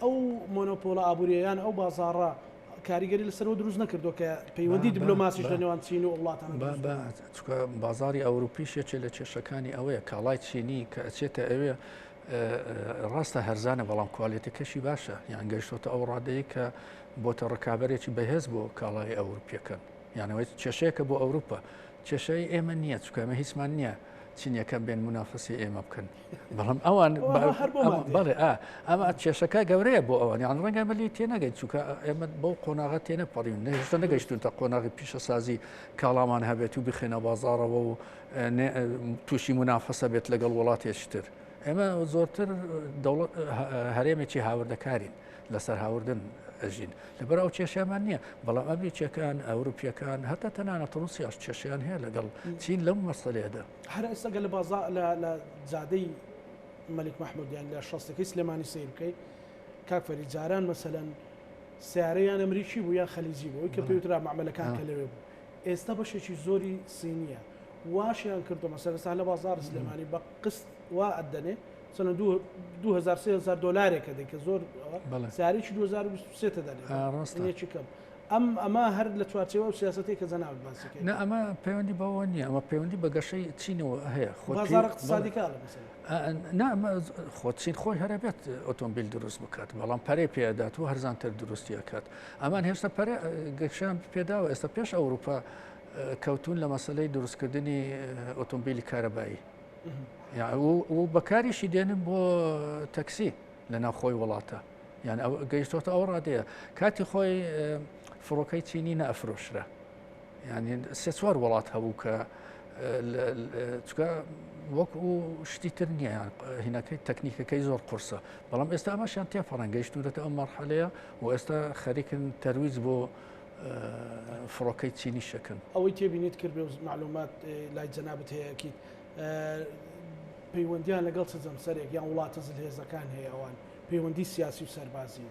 ئەو مۆنۆپۆلە ئابووریە یان ئەو بازاڕە کاریگەری لەسەرەوە دروست نەکردووە کە پەیوەندی دیبلۆماسیش لە نێوان چین و وڵاتان
چکە بازاری ئەوروپیش یەکێ لە کێشەکانی ئەوەیە کاڵای چینی کە ئەچێتە ئەوێ ڕاستە هەرزانە بەڵام کوالێتەکەشی باشە یان گەیشتۆتە ئەو ڕادەیە کە بۆتە ڕکابەرێکی بەهێز بۆ کاڵای ئەوروپیەکەن یانەوەی کێشەیەکە بۆ ئەوروپا کێشەی ئێمە نییە چکە ئەمە هیچمان نییە چینیەکان بێن منافەسی ئێمە بکەن بەڵام ئەوان بەڵێ ئەمە کێشەکە گەورەیە بۆ ئەوان یان ڕەنگە مەلی تێنەگەین چونکە ئێمە بەو قۆناغە تێنەپەڕین نەهێشتا نەگەیشتون تا قۆناغی پیشەسازی کاڵامان هەبێت و بخێنە بازارەوە و تووشی منافەسە بێت لەگەڵ وڵاتێکی تر ئێمە زۆرتر دەوڵەت هەرێمێکی هاوردەکارین لەسەر هاوردن ئەژین لەبەر ئەو کێشەمان نییە بەڵام ئەمریکیەکان ئەوروپیەکان هەتا تەنانەت ڕوسیاش کێشیان هەیە لەگەڵ چین لەم مەسەلەیەدا.
هەر ئێستا گەر لە بازاڕ لە لە جادەی مەلیک مەحمود یان لە شەستەکەی سلێمانی سەیر بکەی کاک فەرید جاران مەسەلەن سیارە یان ئەمریکی بوو یان خەلیجی بوو ئەوی کە پێوترا مەعمەلەکان کە لەوێ بوو ئێستا بەشێکی زۆری سینیە واشیان کردو مەسەلەن ئێستا لە بازاڕ سلێمانی بە قست وا ئەدەنێ چەند 2000 3000 دلارێکە دەی کە زۆر سیارێکی 2023 دەدەنێ ڕاستە کەم. ئەم ئەمە هەر لە چوارچێوە ئەو سیاسەتەی کە جەنابت باسی کەی.
نا ئەمە پەیوەندی بەوە نییە، ئەمە پەیوەندی بە گەشەی چینەوە هەیە. خۆ
بازاڕە اقتصادیەکە ئەڵێ مەسەلەن.
نا ئەمە خۆ چین خۆی هەر ئەبێت ئۆتۆمبیل دروست بکات، بەڵام پەرەی پێ ئەدات و هەرزانتر دروستی ئەکات. ئەمان هێشتا پەرە گەشەیان پێداوە، ئێستا پێش ئەوروپا کەوتوون لە مەسەلەی دروستکردنی ئۆتۆمبیلی کارەبایی و بەکاریشی دێنن بۆ تەکسی لە ناوخۆی وڵاتە. یان ئەو گەیشتۆتە ئەو ڕادەیە کاتی خۆی فڕۆکەی چینی نەئەفرۆشرا یعنی سێ چوار وڵات هەبوو کە چکە وەک و شتی تر نییە هینەکەی تەکنیکەکەی زۆر قورسە بەڵام ئێستا ئەمەشیان تێپەڕن گەیشتونەتە ئەو مەرحەلەیە و ئێستا خەریکن تەرویج بۆ فڕۆکەی چینی شەکەن.
ئەوەی تێبینیت کرد بێ و معلومات لای جەنابت هەیە ئەکید پەیوەندیان لەگەڵ چ جەمسەرێک یان وڵاتە زلهێزەکان هەیە ئەوان پەیوەندی سیاسی و سەربازی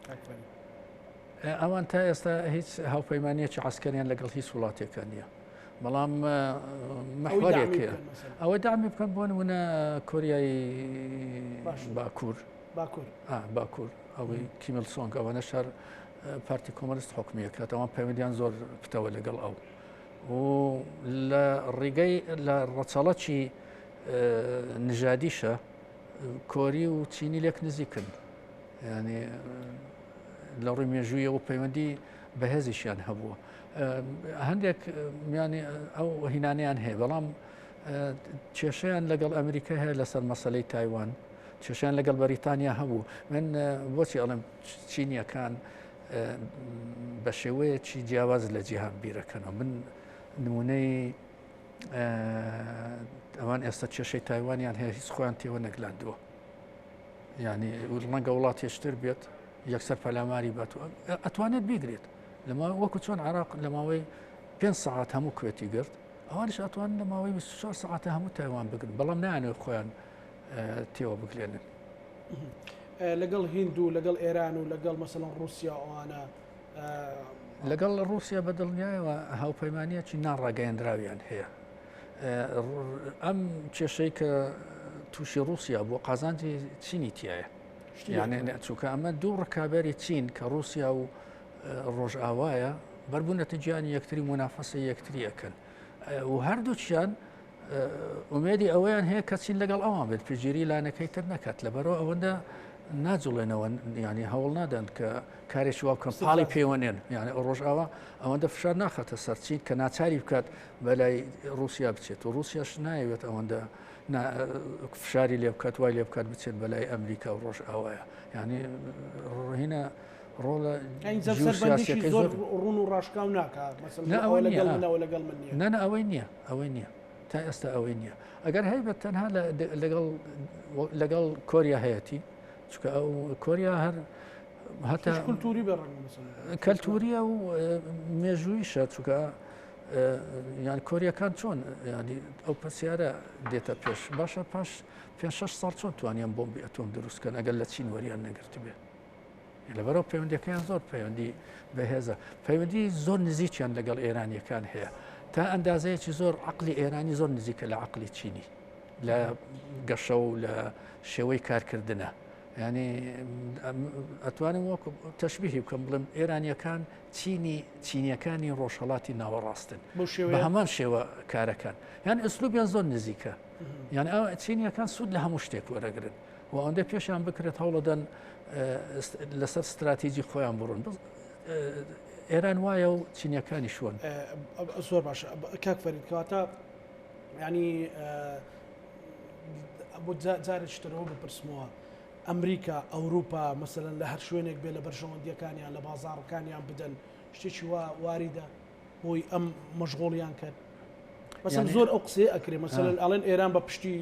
کاک فەرید؟
ئەوان تا ئێستا هیچ هاوپەیمانیەکی عسکەریان لەگەڵ هیچ وڵاتێکە نییە بەڵام محوەرێک هەیە ئەوە دامی بکەن بۆ نمونە کۆریای باکوور
باکوور
باکوور ئەوەی کیمیل سۆنگ ئەوەنە شار پارتی کۆمەنست حکومیەکات ئەوان پەیوەندیان زۆر پتەوە لەگەڵ ئەو و لە ڕێگەی لە ڕەچەڵەکی نژادیشە کۆری و چینی لێک نزیکن ینی لە ڕووی مێژوویەوە پەیوەندی بەهێزیشیان هەبووە هەندێک میانی ئەو هینانیان هەیە بەڵام کێشیان لەگەڵ ئەمریکا هەیە لەسەر مەسلەی تایوان کێشیان لەگەڵ بەریتانیا هەبوو من بۆچی ئەڵێم چینیەکان بە شێوەیەکی جیاواز لە جیهان بیرەکەنەوە من نمونەی ئەوان ئێستا کێشەی تایوانیان هەیە هیچ خۆیان تێوە نەگلاندووە ینی ڕەنگە وڵاتێشتر بێت یەکسەر پەلاماری بات و ئەتوانێت بیگرێت لەما وەکو چۆن عراق لە ماوەی پێ سەعات هەموو کوێتی گرت ئەوانش ئەتوان لە ماوەی 24 سەعاتە هەموو تایوان بگرن بەڵام نانەوە خۆیان تێوە بگلێنن.
لەگەڵ هیند و لەگەڵ ئێران و لەگەڵ مەسەڵەن ڕوسیا ئەوانە.
لەگەڵ ڕوسیا بە دڵنیایەوە هاوپەیمانیەکی ناڕاگەیەندراویان هەیە. ئەم کێشەی کە تووشی رووسیا بوو قازانجی چینی تایە یانێ چووکە ئەمە دوو ڕکابەری چین کە رووسیا و ڕۆژئاوایە بەربوونەتە گیانی یەکتری منافەسە یەکتری ئەەکەن و هەردووچیان ئومێدی ئەوەیان هەیە کە چین لەگەڵ ئەوان بێت پشتگیری لایەنەکەی تر نەکات لەبەرەوە ئەوەندە ناجوڵێنەوە ینی هەوڵ نادەن کە کارێکی وا بکەن پاڵی پێوەنێن یعنی ئەو ڕۆژئاوا ئەوەندە فشار ناخاتە سەر چین کە ناچاری بکات بەلای رووسیا بچێت و رووسیاش نایەوێت ئەوەندە فشاری لێ بکات وای لێ بکات بچێت بەلای ئەمریکا و ڕۆژئاوایە یعنی ڕۆهینە ڕۆڵە
زۆر ڕون و ڕاشکاو ناکات لەگەڵ منەوە لەگەڵ من نییە
نە ئەوەی نییە ئەوەی نییە تا ئێستا ئەوەی نییە ئەگەر هەیبێت تەنها لەگەڵ لەگەڵ کۆریا هەیەتی چونکە ئەو کۆریا هەر
هەتا کولتوری بە
کەلتوریە و مێژوویشە چونکە یان کۆریەکان چۆن ینی ئەو پرسیارە دێتە پێش باشە پاش پێ شش ساڵ چۆن توانیان بۆمبی ئەتۆم دروستکەن ئەگەر لە چین وەریان نەگرتبێت لەبەرئەوە پەیوەندیەکەیان زۆر پەیوەندی بەهێزە پەیوەندی زۆر نزیکیان لەگەڵ ئێرانیەکان هەیە تا ئەندازەیەکی زۆر عقلی ئێرانی زۆر نزیکە لە عقلی چینی لە گەشە و لە شێوەی کارکردنە ینی ئەتوانم وەک تەشبیهی بکەم بڵێم ئێرانیەکان چینی چینیەکانی ڕۆژهڵاتی ناوەڕاستن بە هەمان شێوە کارەکان یان ئەسلوبیان زۆر نزیکە یان چینیەکان سوود لە هەموو شتێک وەرەگرن و ئەوەندە پێشیان بکرێت هەوڵەدەن لەسەر ستراتیجی خۆیان بڕۆن ئێران وایە و چینیەکانی شوۆن
زۆر باش کاک فەرید کەواتە ینی بۆ جارێکترەوە بپرسمەوە ئەمریکا ئەوروپا مەسەن لە هەر شوێنێک بێ لە بەرژەوەندیەکانیان لە بازاڕەکانیان بدەن شتێکی وا واریدە بۆی ئەم مەشغوڵیان کەن مەسەن زۆر ئەو قسەیە ئەکرێ مەسەلەن ئەڵێن ئێران بە پشتی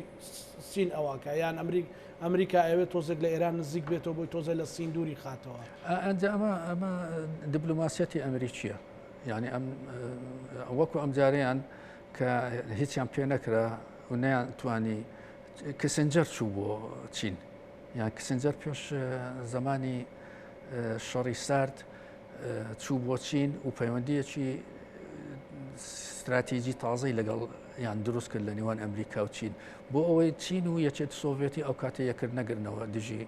سین ئەوەکە یان ئەمریک ئەمریکا ئەوێت تۆزێک لە ئێران نزیک بێتەوە بۆی تۆزێ لە سین دووری خاتەوە
ئەنجا ئەمە ئەمە دیبلۆماسیەتی ئەمریکیە یعنی ئەم وەکو ئەم جارەیان کە هیچیان پێ نەکرا و نەیان توانی کسنجەر چوو بۆ چین یان کسنجەر پێش زمانی شەڕی سارد چوو بۆ چین و پەیوەندیەکی ستراتیجی تازەی لەگەڵ یان دروست کرد لە نێوان ئەمریکا و چین بۆ ئەوەی چین و یەکێت سۆڤێتی ئەو کاتە یەکرد نەگرنەوە دژی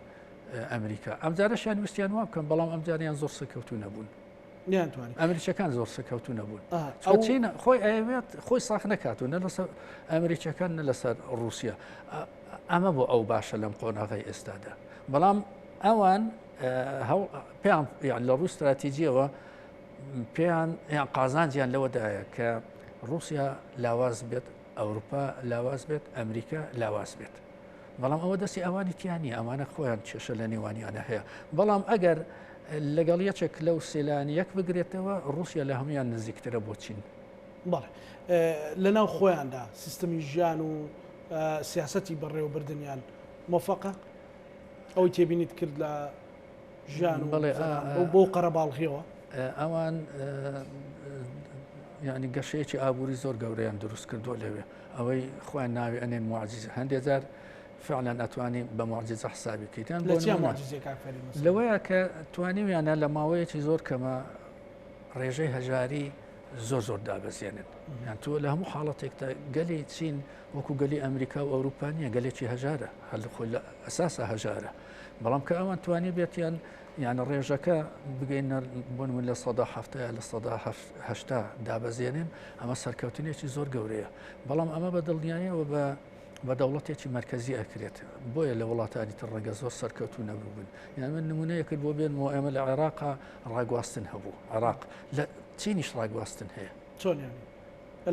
ئەمریکا ئەمجارەشیان ویستیان وا بکەن بەڵام ئەمجاریان زۆر سەرکەوتوو نەبوون.
نیانتوانی.
ئەمریکیەکان زۆر سەرکەوتوو نەبوون. چونکە چین خۆی ئەیەوێت خۆی ساخ نەکات و نە لەسەر ئەمریکیەکان نە لەسەر ڕووسیا. ئەمە بۆ ئەو باشە لەم قۆناغەی ئێستادا. بەڵام ئەوان پێیان یان لە ڕووی ستراتیجیەوە پێیان یان قازانجیان لەوەدایە کە ڕووسیا لاواز بێت، ئەوروپا لاواز بێت، ئەمریکا لاواز بێت. بەڵام ئەوە دەستی ئەوانی تیا نییە، ئەمانە خۆیان کێشە لە نێوانیانە هەیە. بەڵام ئەگەر لەگەڵ یەکێک لەو سێلایەن یەک بگرێتەوە، ڕووسیا لە هەموویان نزیکترە بۆ چین.
بەڵێ لەناو خۆیاندا سیستمی ژیان و سیاسەتی بەڕێوەبردنیان مۆفەقە؟ ئەوەی تێبینیت کرد لە ژیان و
بەڵێ
بۆ قەرەباڵغیەوە؟
ئەوان یعنی گەشەیەکی ئابووری زۆر گەورەیان دروست کردووە لەوێ. ئەوەی خۆیان ناوی ئەنێن موعجیزە هەندێ جار فعلا ئەتوانی بە موعجیزە حسابی بکەیت یان
لە
بۆ
چیا
نمونە
موعجیزەیە کاک فەرید مەسەلەن؟
لەوەیە کە توانیویانە لە ماوەیەکی زۆر کەمە ڕێژەی هەژاری زۆر زۆر دابەزێنن یان تۆ لە هەموو حاڵەتێکدا گەلی چین وەکو گەلی ئەمریکا و ئەوروپا نییە گەلێکی هەژارە هەر لە خۆی لە ئەساسا هەژارە بەڵام کە ئەوان توانی بێتیان یان ڕێژەکە بگەینە بۆ نمونە 70% 80% دابەزێنن ئەمە سەرکەوتنێکی زۆر گەورەیە بەڵام ئەمە بە دڵنیایەوە بە بە دەوڵەتێکی مەرکەزی ئەکرێت بۆیە لە وڵاتانی تر ڕەنگە زۆر سەرکەوتو نەبووبن یان من نمونەیەکرد بۆ بێنمەوە ئێمە لە عێراقا ڕاگواستن هەبوو عێراق لە چینیش ڕاگواستن هەیە
چۆن یانی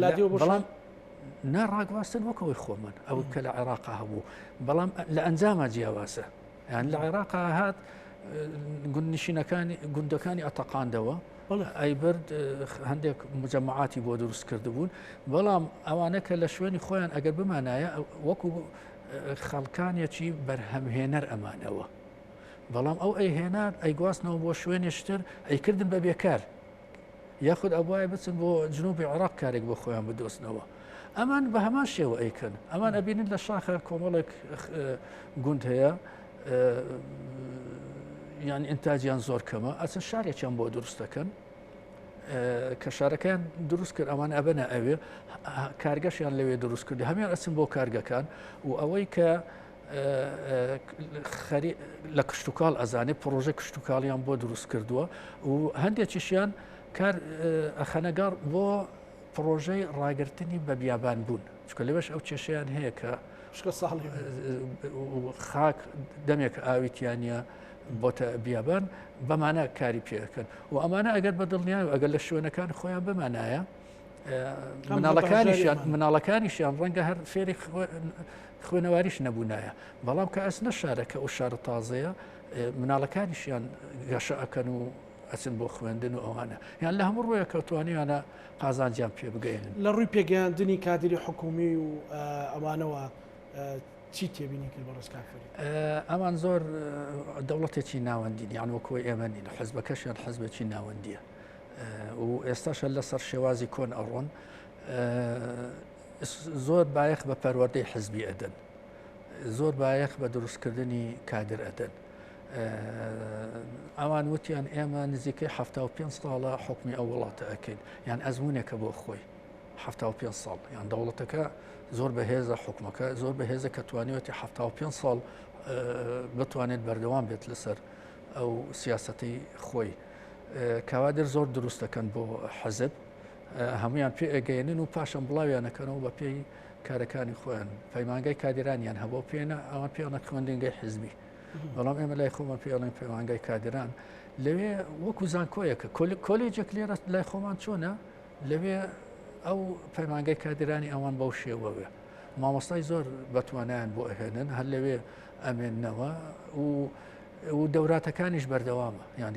لە
بەڵام نا ڕاگواستن وەکەوەی خۆمان ئەو کە لە عێراقا هەبوو بەڵام لە ئەنجامە جیاوازە یان لە عێراقا هات گوندنشینەکانی گوندەکانی ئەتەقاندەوە ئەیبرد هەندێک مجەمەعاتی بۆ دروست کردبوون بەڵام ئەوانە کە لە شوێنی خۆیان ئەگەر بمانایە وەکو خەڵکانێکی بەرهەمهێنەر ئەمانەوە بەڵام ئەو ئەیهێنا ئەیگواستنەوە بۆ شوێنێشتر ئەیکردن بە بێکار یاخود ئەبوایە بچن بۆ جنوبی عێراق کارێک بۆ خۆیان بدۆزنەوە. ئەمان بە هەمان شێوە ئەیکەن. ئەمان ئەبینن لە شاخە کۆمەڵێک گوند هەیە یان ئینتاجیان زۆر کەمە ئەچن شارێکیان بۆ دروست دەکەن کە شارەکەیان دروست کرد ئەوان ئەبەنە ئەوێ کارگەشیان لەوێ دروست کرد هەمیان ئەچن بۆ کارگەکان و ئەوەی کە لە کشتتوکاڵ ئەزانێت پرۆژە کشتتوکاڵیان بۆ دروست کردووە و هەندێکیشیان کار ئەخەنەگەڕ بۆ پرۆژەی ڕاگرتنی بە بیابان بوون چکە لەوێش ئەو کێشیان هەیە کە
ساڵی
خاک دەمێک ئاویتیانە بۆتە بیابان بەمانە کاری پێەکەن و ئەمانە ئەگەر بە دڵنیای و ئەگەر لە شوێنەکان خۆیان بمانایە مناڵەکانیشیان مناڵەکانیشیان ڕەنگە هەر فێری خوێنەواریش نەبوونایە بەڵام کە ئەچنە شارەکە ئەو شارە تازەیە مناڵەکانیشیان گەشە ئەکەن و ئەچن بۆ خوێندن و ئەوانە یان لە هەموو ڕوویەکە توانیانە قازانجیان پێ بگەێنن.
لە ڕووی پێگەیاندنی کادری حکومی و ئەوانەوە چی تێبینی کرد بەڕێز کاک فەرید؟
ئەوان زۆر دەوڵەتێکی ناوەندین یان وەکۆی ئێمە نین حزبەکەشیان حزبێکی ناوەندیە و ئێستاشە لەسەر شێوازی کۆن ئەڕۆن زۆر بایەخ بە پەروەردەی حزبی ئەدەن زۆر بایەخ بە دروستکردنی کادر ئەدەن ئەوان وتیان ئێمە نزیکەی 75 ساڵە حکمی ئەو وڵاتە ئەکەین یان ئەزمونێکە بۆ خۆی 75 ساڵ یان دەوڵەتەکە زۆر بەهێزە حکومەکە زۆر بەهێزە کە توانیوەتی 75 ساڵ بتوانێت بەردەوام بێت لەسەر ئەو سیاسەتی خۆی کەوادر زۆر دروست دەکەن بۆ حەزب هەمویان پێ ئەگەیەنن و پاشان بڵاویان ئەکەنەوە بە پێی کارەکانی خۆیان پەیمانگای کادیرانیان هەبوو پێنە ئەوان پێڵە خوێندنگەی حزبی بەڵام ئێمە لای خۆمان پێڵێن پەیمانگای کادران لەوێ وەکو زانکۆیەکە کۆلێجێک لێرە لای خۆمان چۆنە لەوێ ئەو پەیمانگای کادرانی ئەوان بەو شێوەوێ مامۆستای زۆر بەتوانیان بۆ ئەهێنن هەر لەوێ ئەمێننەوە و و دەوراتەکانیش بەردەوامە یان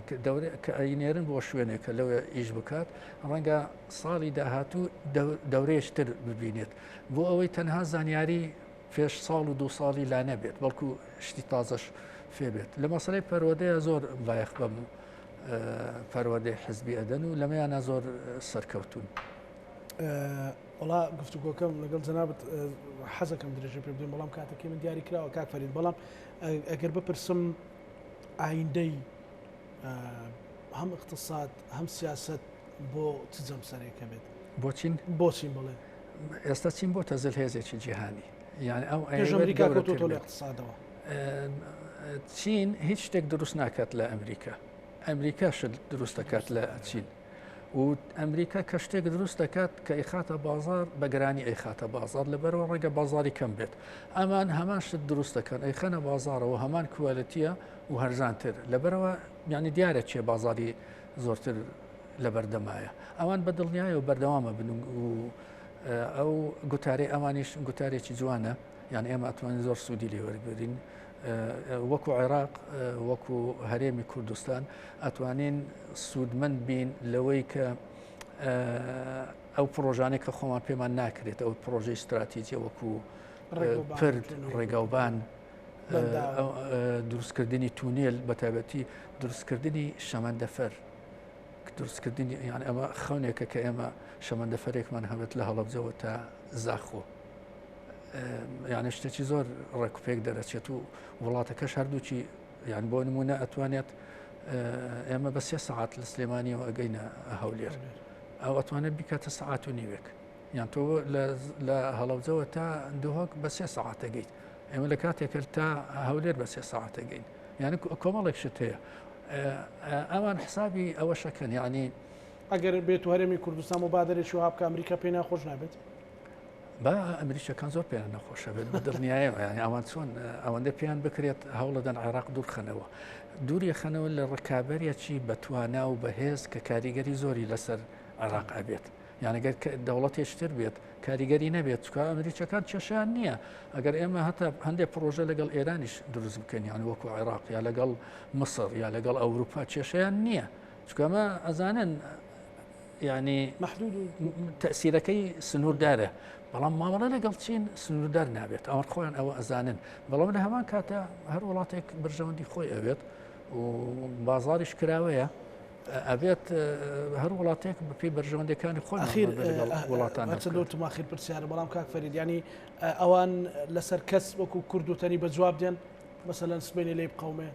کە ئەینێرن بۆ شوێنێک کە لەوێ ئیش بکات ڕەنگە ساڵی داهاتوو دەورەیەکی تر ببینێت بۆ ئەوەی تەنها زانیاری پێش ساڵ و دو ساڵی لا نەبێت بەڵکو شتی تازەش فێ بێت لە مەسەلەی پەروەردەیە زۆر بایەخ بەم پەروەردەی حزبی ئەدەن و لەمەیانە زۆر سەرکەوتون.
وەڵا گفتوگۆکەم لەگەڵ جەنابت حەزەکەم درێژە پێ بدەین بەڵام کاتەکەی من دیاری کراوە کاک فەرید بەڵام ئەگەر بپرسم ئایندەی هەم اقتصاد هەم سیاست بۆ چ جەمسەرێکە بێت
بۆ چین
بۆ چین بڵێ
ئێستا چین بۆ تەزل هێزێکی جیهانی یعنی ئەو
ئەمریکا کەوتۆتەوە لە اقتصادەوە
چین هیچ شتێک دروست ناکات لە ئەمریکا. ئەمریکا شت دروست دەکات لە چین و ئەمریکا کە شتێک دروست دەکات کە ئیخاتە بازار بە گرانی ئەیخاتە بازار لەبەرەوە ڕێگە بازاری کەم بێت ئەمان هەمان شت دروست دەکەن ئەیخەنە بازارەوە هەمان quality یە و هەرزانتر لەبەرەوە یعنی دیارە چێ بازاری زۆرتر لەبەردەمایە ئەوان بە دڵنیایەوە بەردەوامە بن و ئەو گوتارەی ئەوانیش گوتارێکی جوانە یان ئێمە ئەتوانین زۆر سوودی لێ وەربگرین وەکو عێراق وەکو هەرێمی کوردستان ئەتوانین سوودمەند بین لەوەی کە ئەو پرۆژانێک کە خۆمان پێمان ناکرێت ئەو پرۆژەی استراتیجیە وەکو پرد ڕێگاوبان دروستکردنی تونێل بە تایبەتی دروستکردنی شەمەندەفەر دروستکردنی یان ئەمە خەونێکە کە ئێمە شەمەندەفەرێکمان هەبێت لە هەڵەبجەوە تا زاخۆ یانە شتێکی زۆر ڕێکوپێک دەرەچێت و وڵاتەکەش هەردووکی یان بۆ نمونە ئەتوانێت ئێمە بە سێ سەعات لە سلێمانیەوە ئەگەینە هەولێر ئەو ئەتوانێت بیکاتە سەعات و نیوێک یان تۆ لە هەڵەبجەوە تا دهۆک بە سێ سەعات ئەگەیت ئێمە لە کاتێکە تا هەولێر بە سێ سەعات ئەگەین یعنی کۆمەڵێک شت هەیە ئەوان حسابی ئەوەشەکەن یعنی
ئەگەر بێت و هەرێمی کوردستان مبادرێکی وها بکە ئەمریکا پێی ناخۆش نابێت
با ئەمریکیەکان زۆر پێیان نەخۆشە بێت بە دڵنیایەوە یعنی ئەوان چۆن ئەوەندە پێیان بکرێت هەوڵەدەن عێراق دوورخەنەوە دووری خەنەوە لە ڕکابەرێکی بەتوانا و بەهێز کە کاریگەری زۆری لەسەر عێراق ئەبێت یان گەر دەوڵەتێکی تر بێت کاریگەری نەبێت چکە ئەمریکەکان کێشیان نییە ئەگەر ئێمە هەتا هەندێک پرۆژە لەگەڵ ئێرانیش دروست بکەین یان وەکو عێراق یا لەگەڵ مسر یا لەگەڵ ئەوروپا کێشیان نییە چکەمە ئەزانن ینی تەسیرەکەی سنووردارە بەڵام مامەڵە لەگەڵ چین سنووردار نابێت ئەوە خۆیان ئەوە ئەزانن بەڵام لە هەمان کاتە هەر وڵاتێک بەرژەوەندی خۆی ئەوێت و بازاریش کراوەیە ئەبێت هەر وڵاتێک بەپێی بەرژەوەندەکانی خۆی
ئەخیر وڵاتان لەوتم ئاخیر پرسیارە بەڵام کاک فەرید ینی ئەوان لەسەر کەس وەکو کورد و تەنی بە جواب دێن مەسەلەن سبەینێ لێی بقەومێ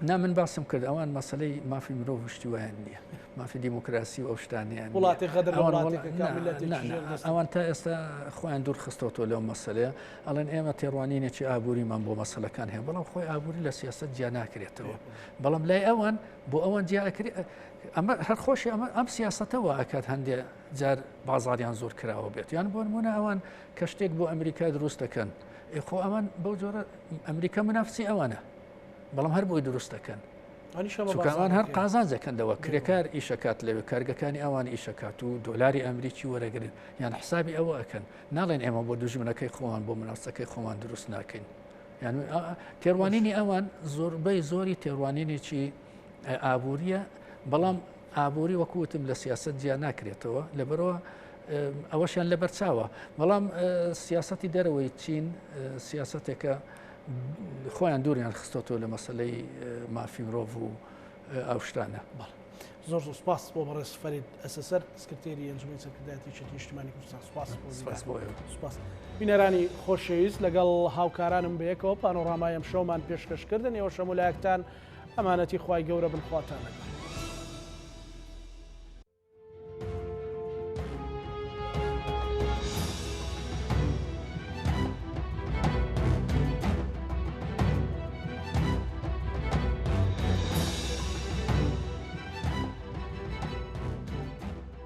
نا من باسم کرد ئەوان مەسلەی مافی مرۆڤ شتی وایان نییە مافی دیموکراسی و ئەو شتانیان
وڵاتی غەدر
ئەوان تا ئێستا خۆیان دوور خستۆتەوە لەو مەسلەیە ئەڵێن ئێمە تێڕوانینێکی ئابووریمان بۆ مەسلەکان هەیە بەڵام خۆی ئابووری لە سیاست جیا ناکرێتەوە بەڵام لای ئەوان بۆ ئەوان جیا ئەکرێ ئەمە هەر خۆشی ئەمە ئەم سیاستەوە ئەکات هەندێ جار بازاریان زۆر کراوە بێت یان بۆ نمونە ئەوان کە شتێک بۆ ئەمریکا دروست دەکەن خۆ ئەوان بەو جۆرە ئەمریکا منافسی ئەوانە بەڵام هەر بۆی دروست دەکەن چونکە ئەوان هەر قازانجەکەن لەوە کرێکار ئیشەکات لەوێ کارگەکانی ئەوان ئیشەکات و دۆلاری ئەمریکی وەرەگرن یان حسابی ئەوە ئەکەن ناڵێن ئێمە بۆ دوژمنەکەی خۆمان بۆ منافسەکەی خۆمان دروست ناکەین یان تێڕوانینی ئەوان زۆربەی زۆری تێڕوانینێکی ئابووریە بەڵام ئابووری وەکوتم لە سیاست جیا ناکرێتەوە لەبەرەوە ئەوەشیان لەبەر چاوە بەڵام سیاستی دەرەوەی چین سیاستێکە خۆیان دووریان خستۆتەوە لە مەسلەی مافی مرۆڤ و ئەو شتانە.
بەڵێ زۆر زۆر سپاس بۆ بەڕێز فەرید ئەسەسەر سکرتێری ئەنجومەنی سەرکردایەتی یەکێتی نیشتیمانی کوردستان سپاس بۆ
سپاس بۆ ئێوە.
سپاس بینەرانی خۆشەویست لەگەڵ هاوکارانم بەیەکەوە پانۆڕامای ئەمشەومان پێشکەش کردن ئێوەش هەموو لایەکتان ئەمانەتی خوای گەورە بن خواتان لەگەڵ.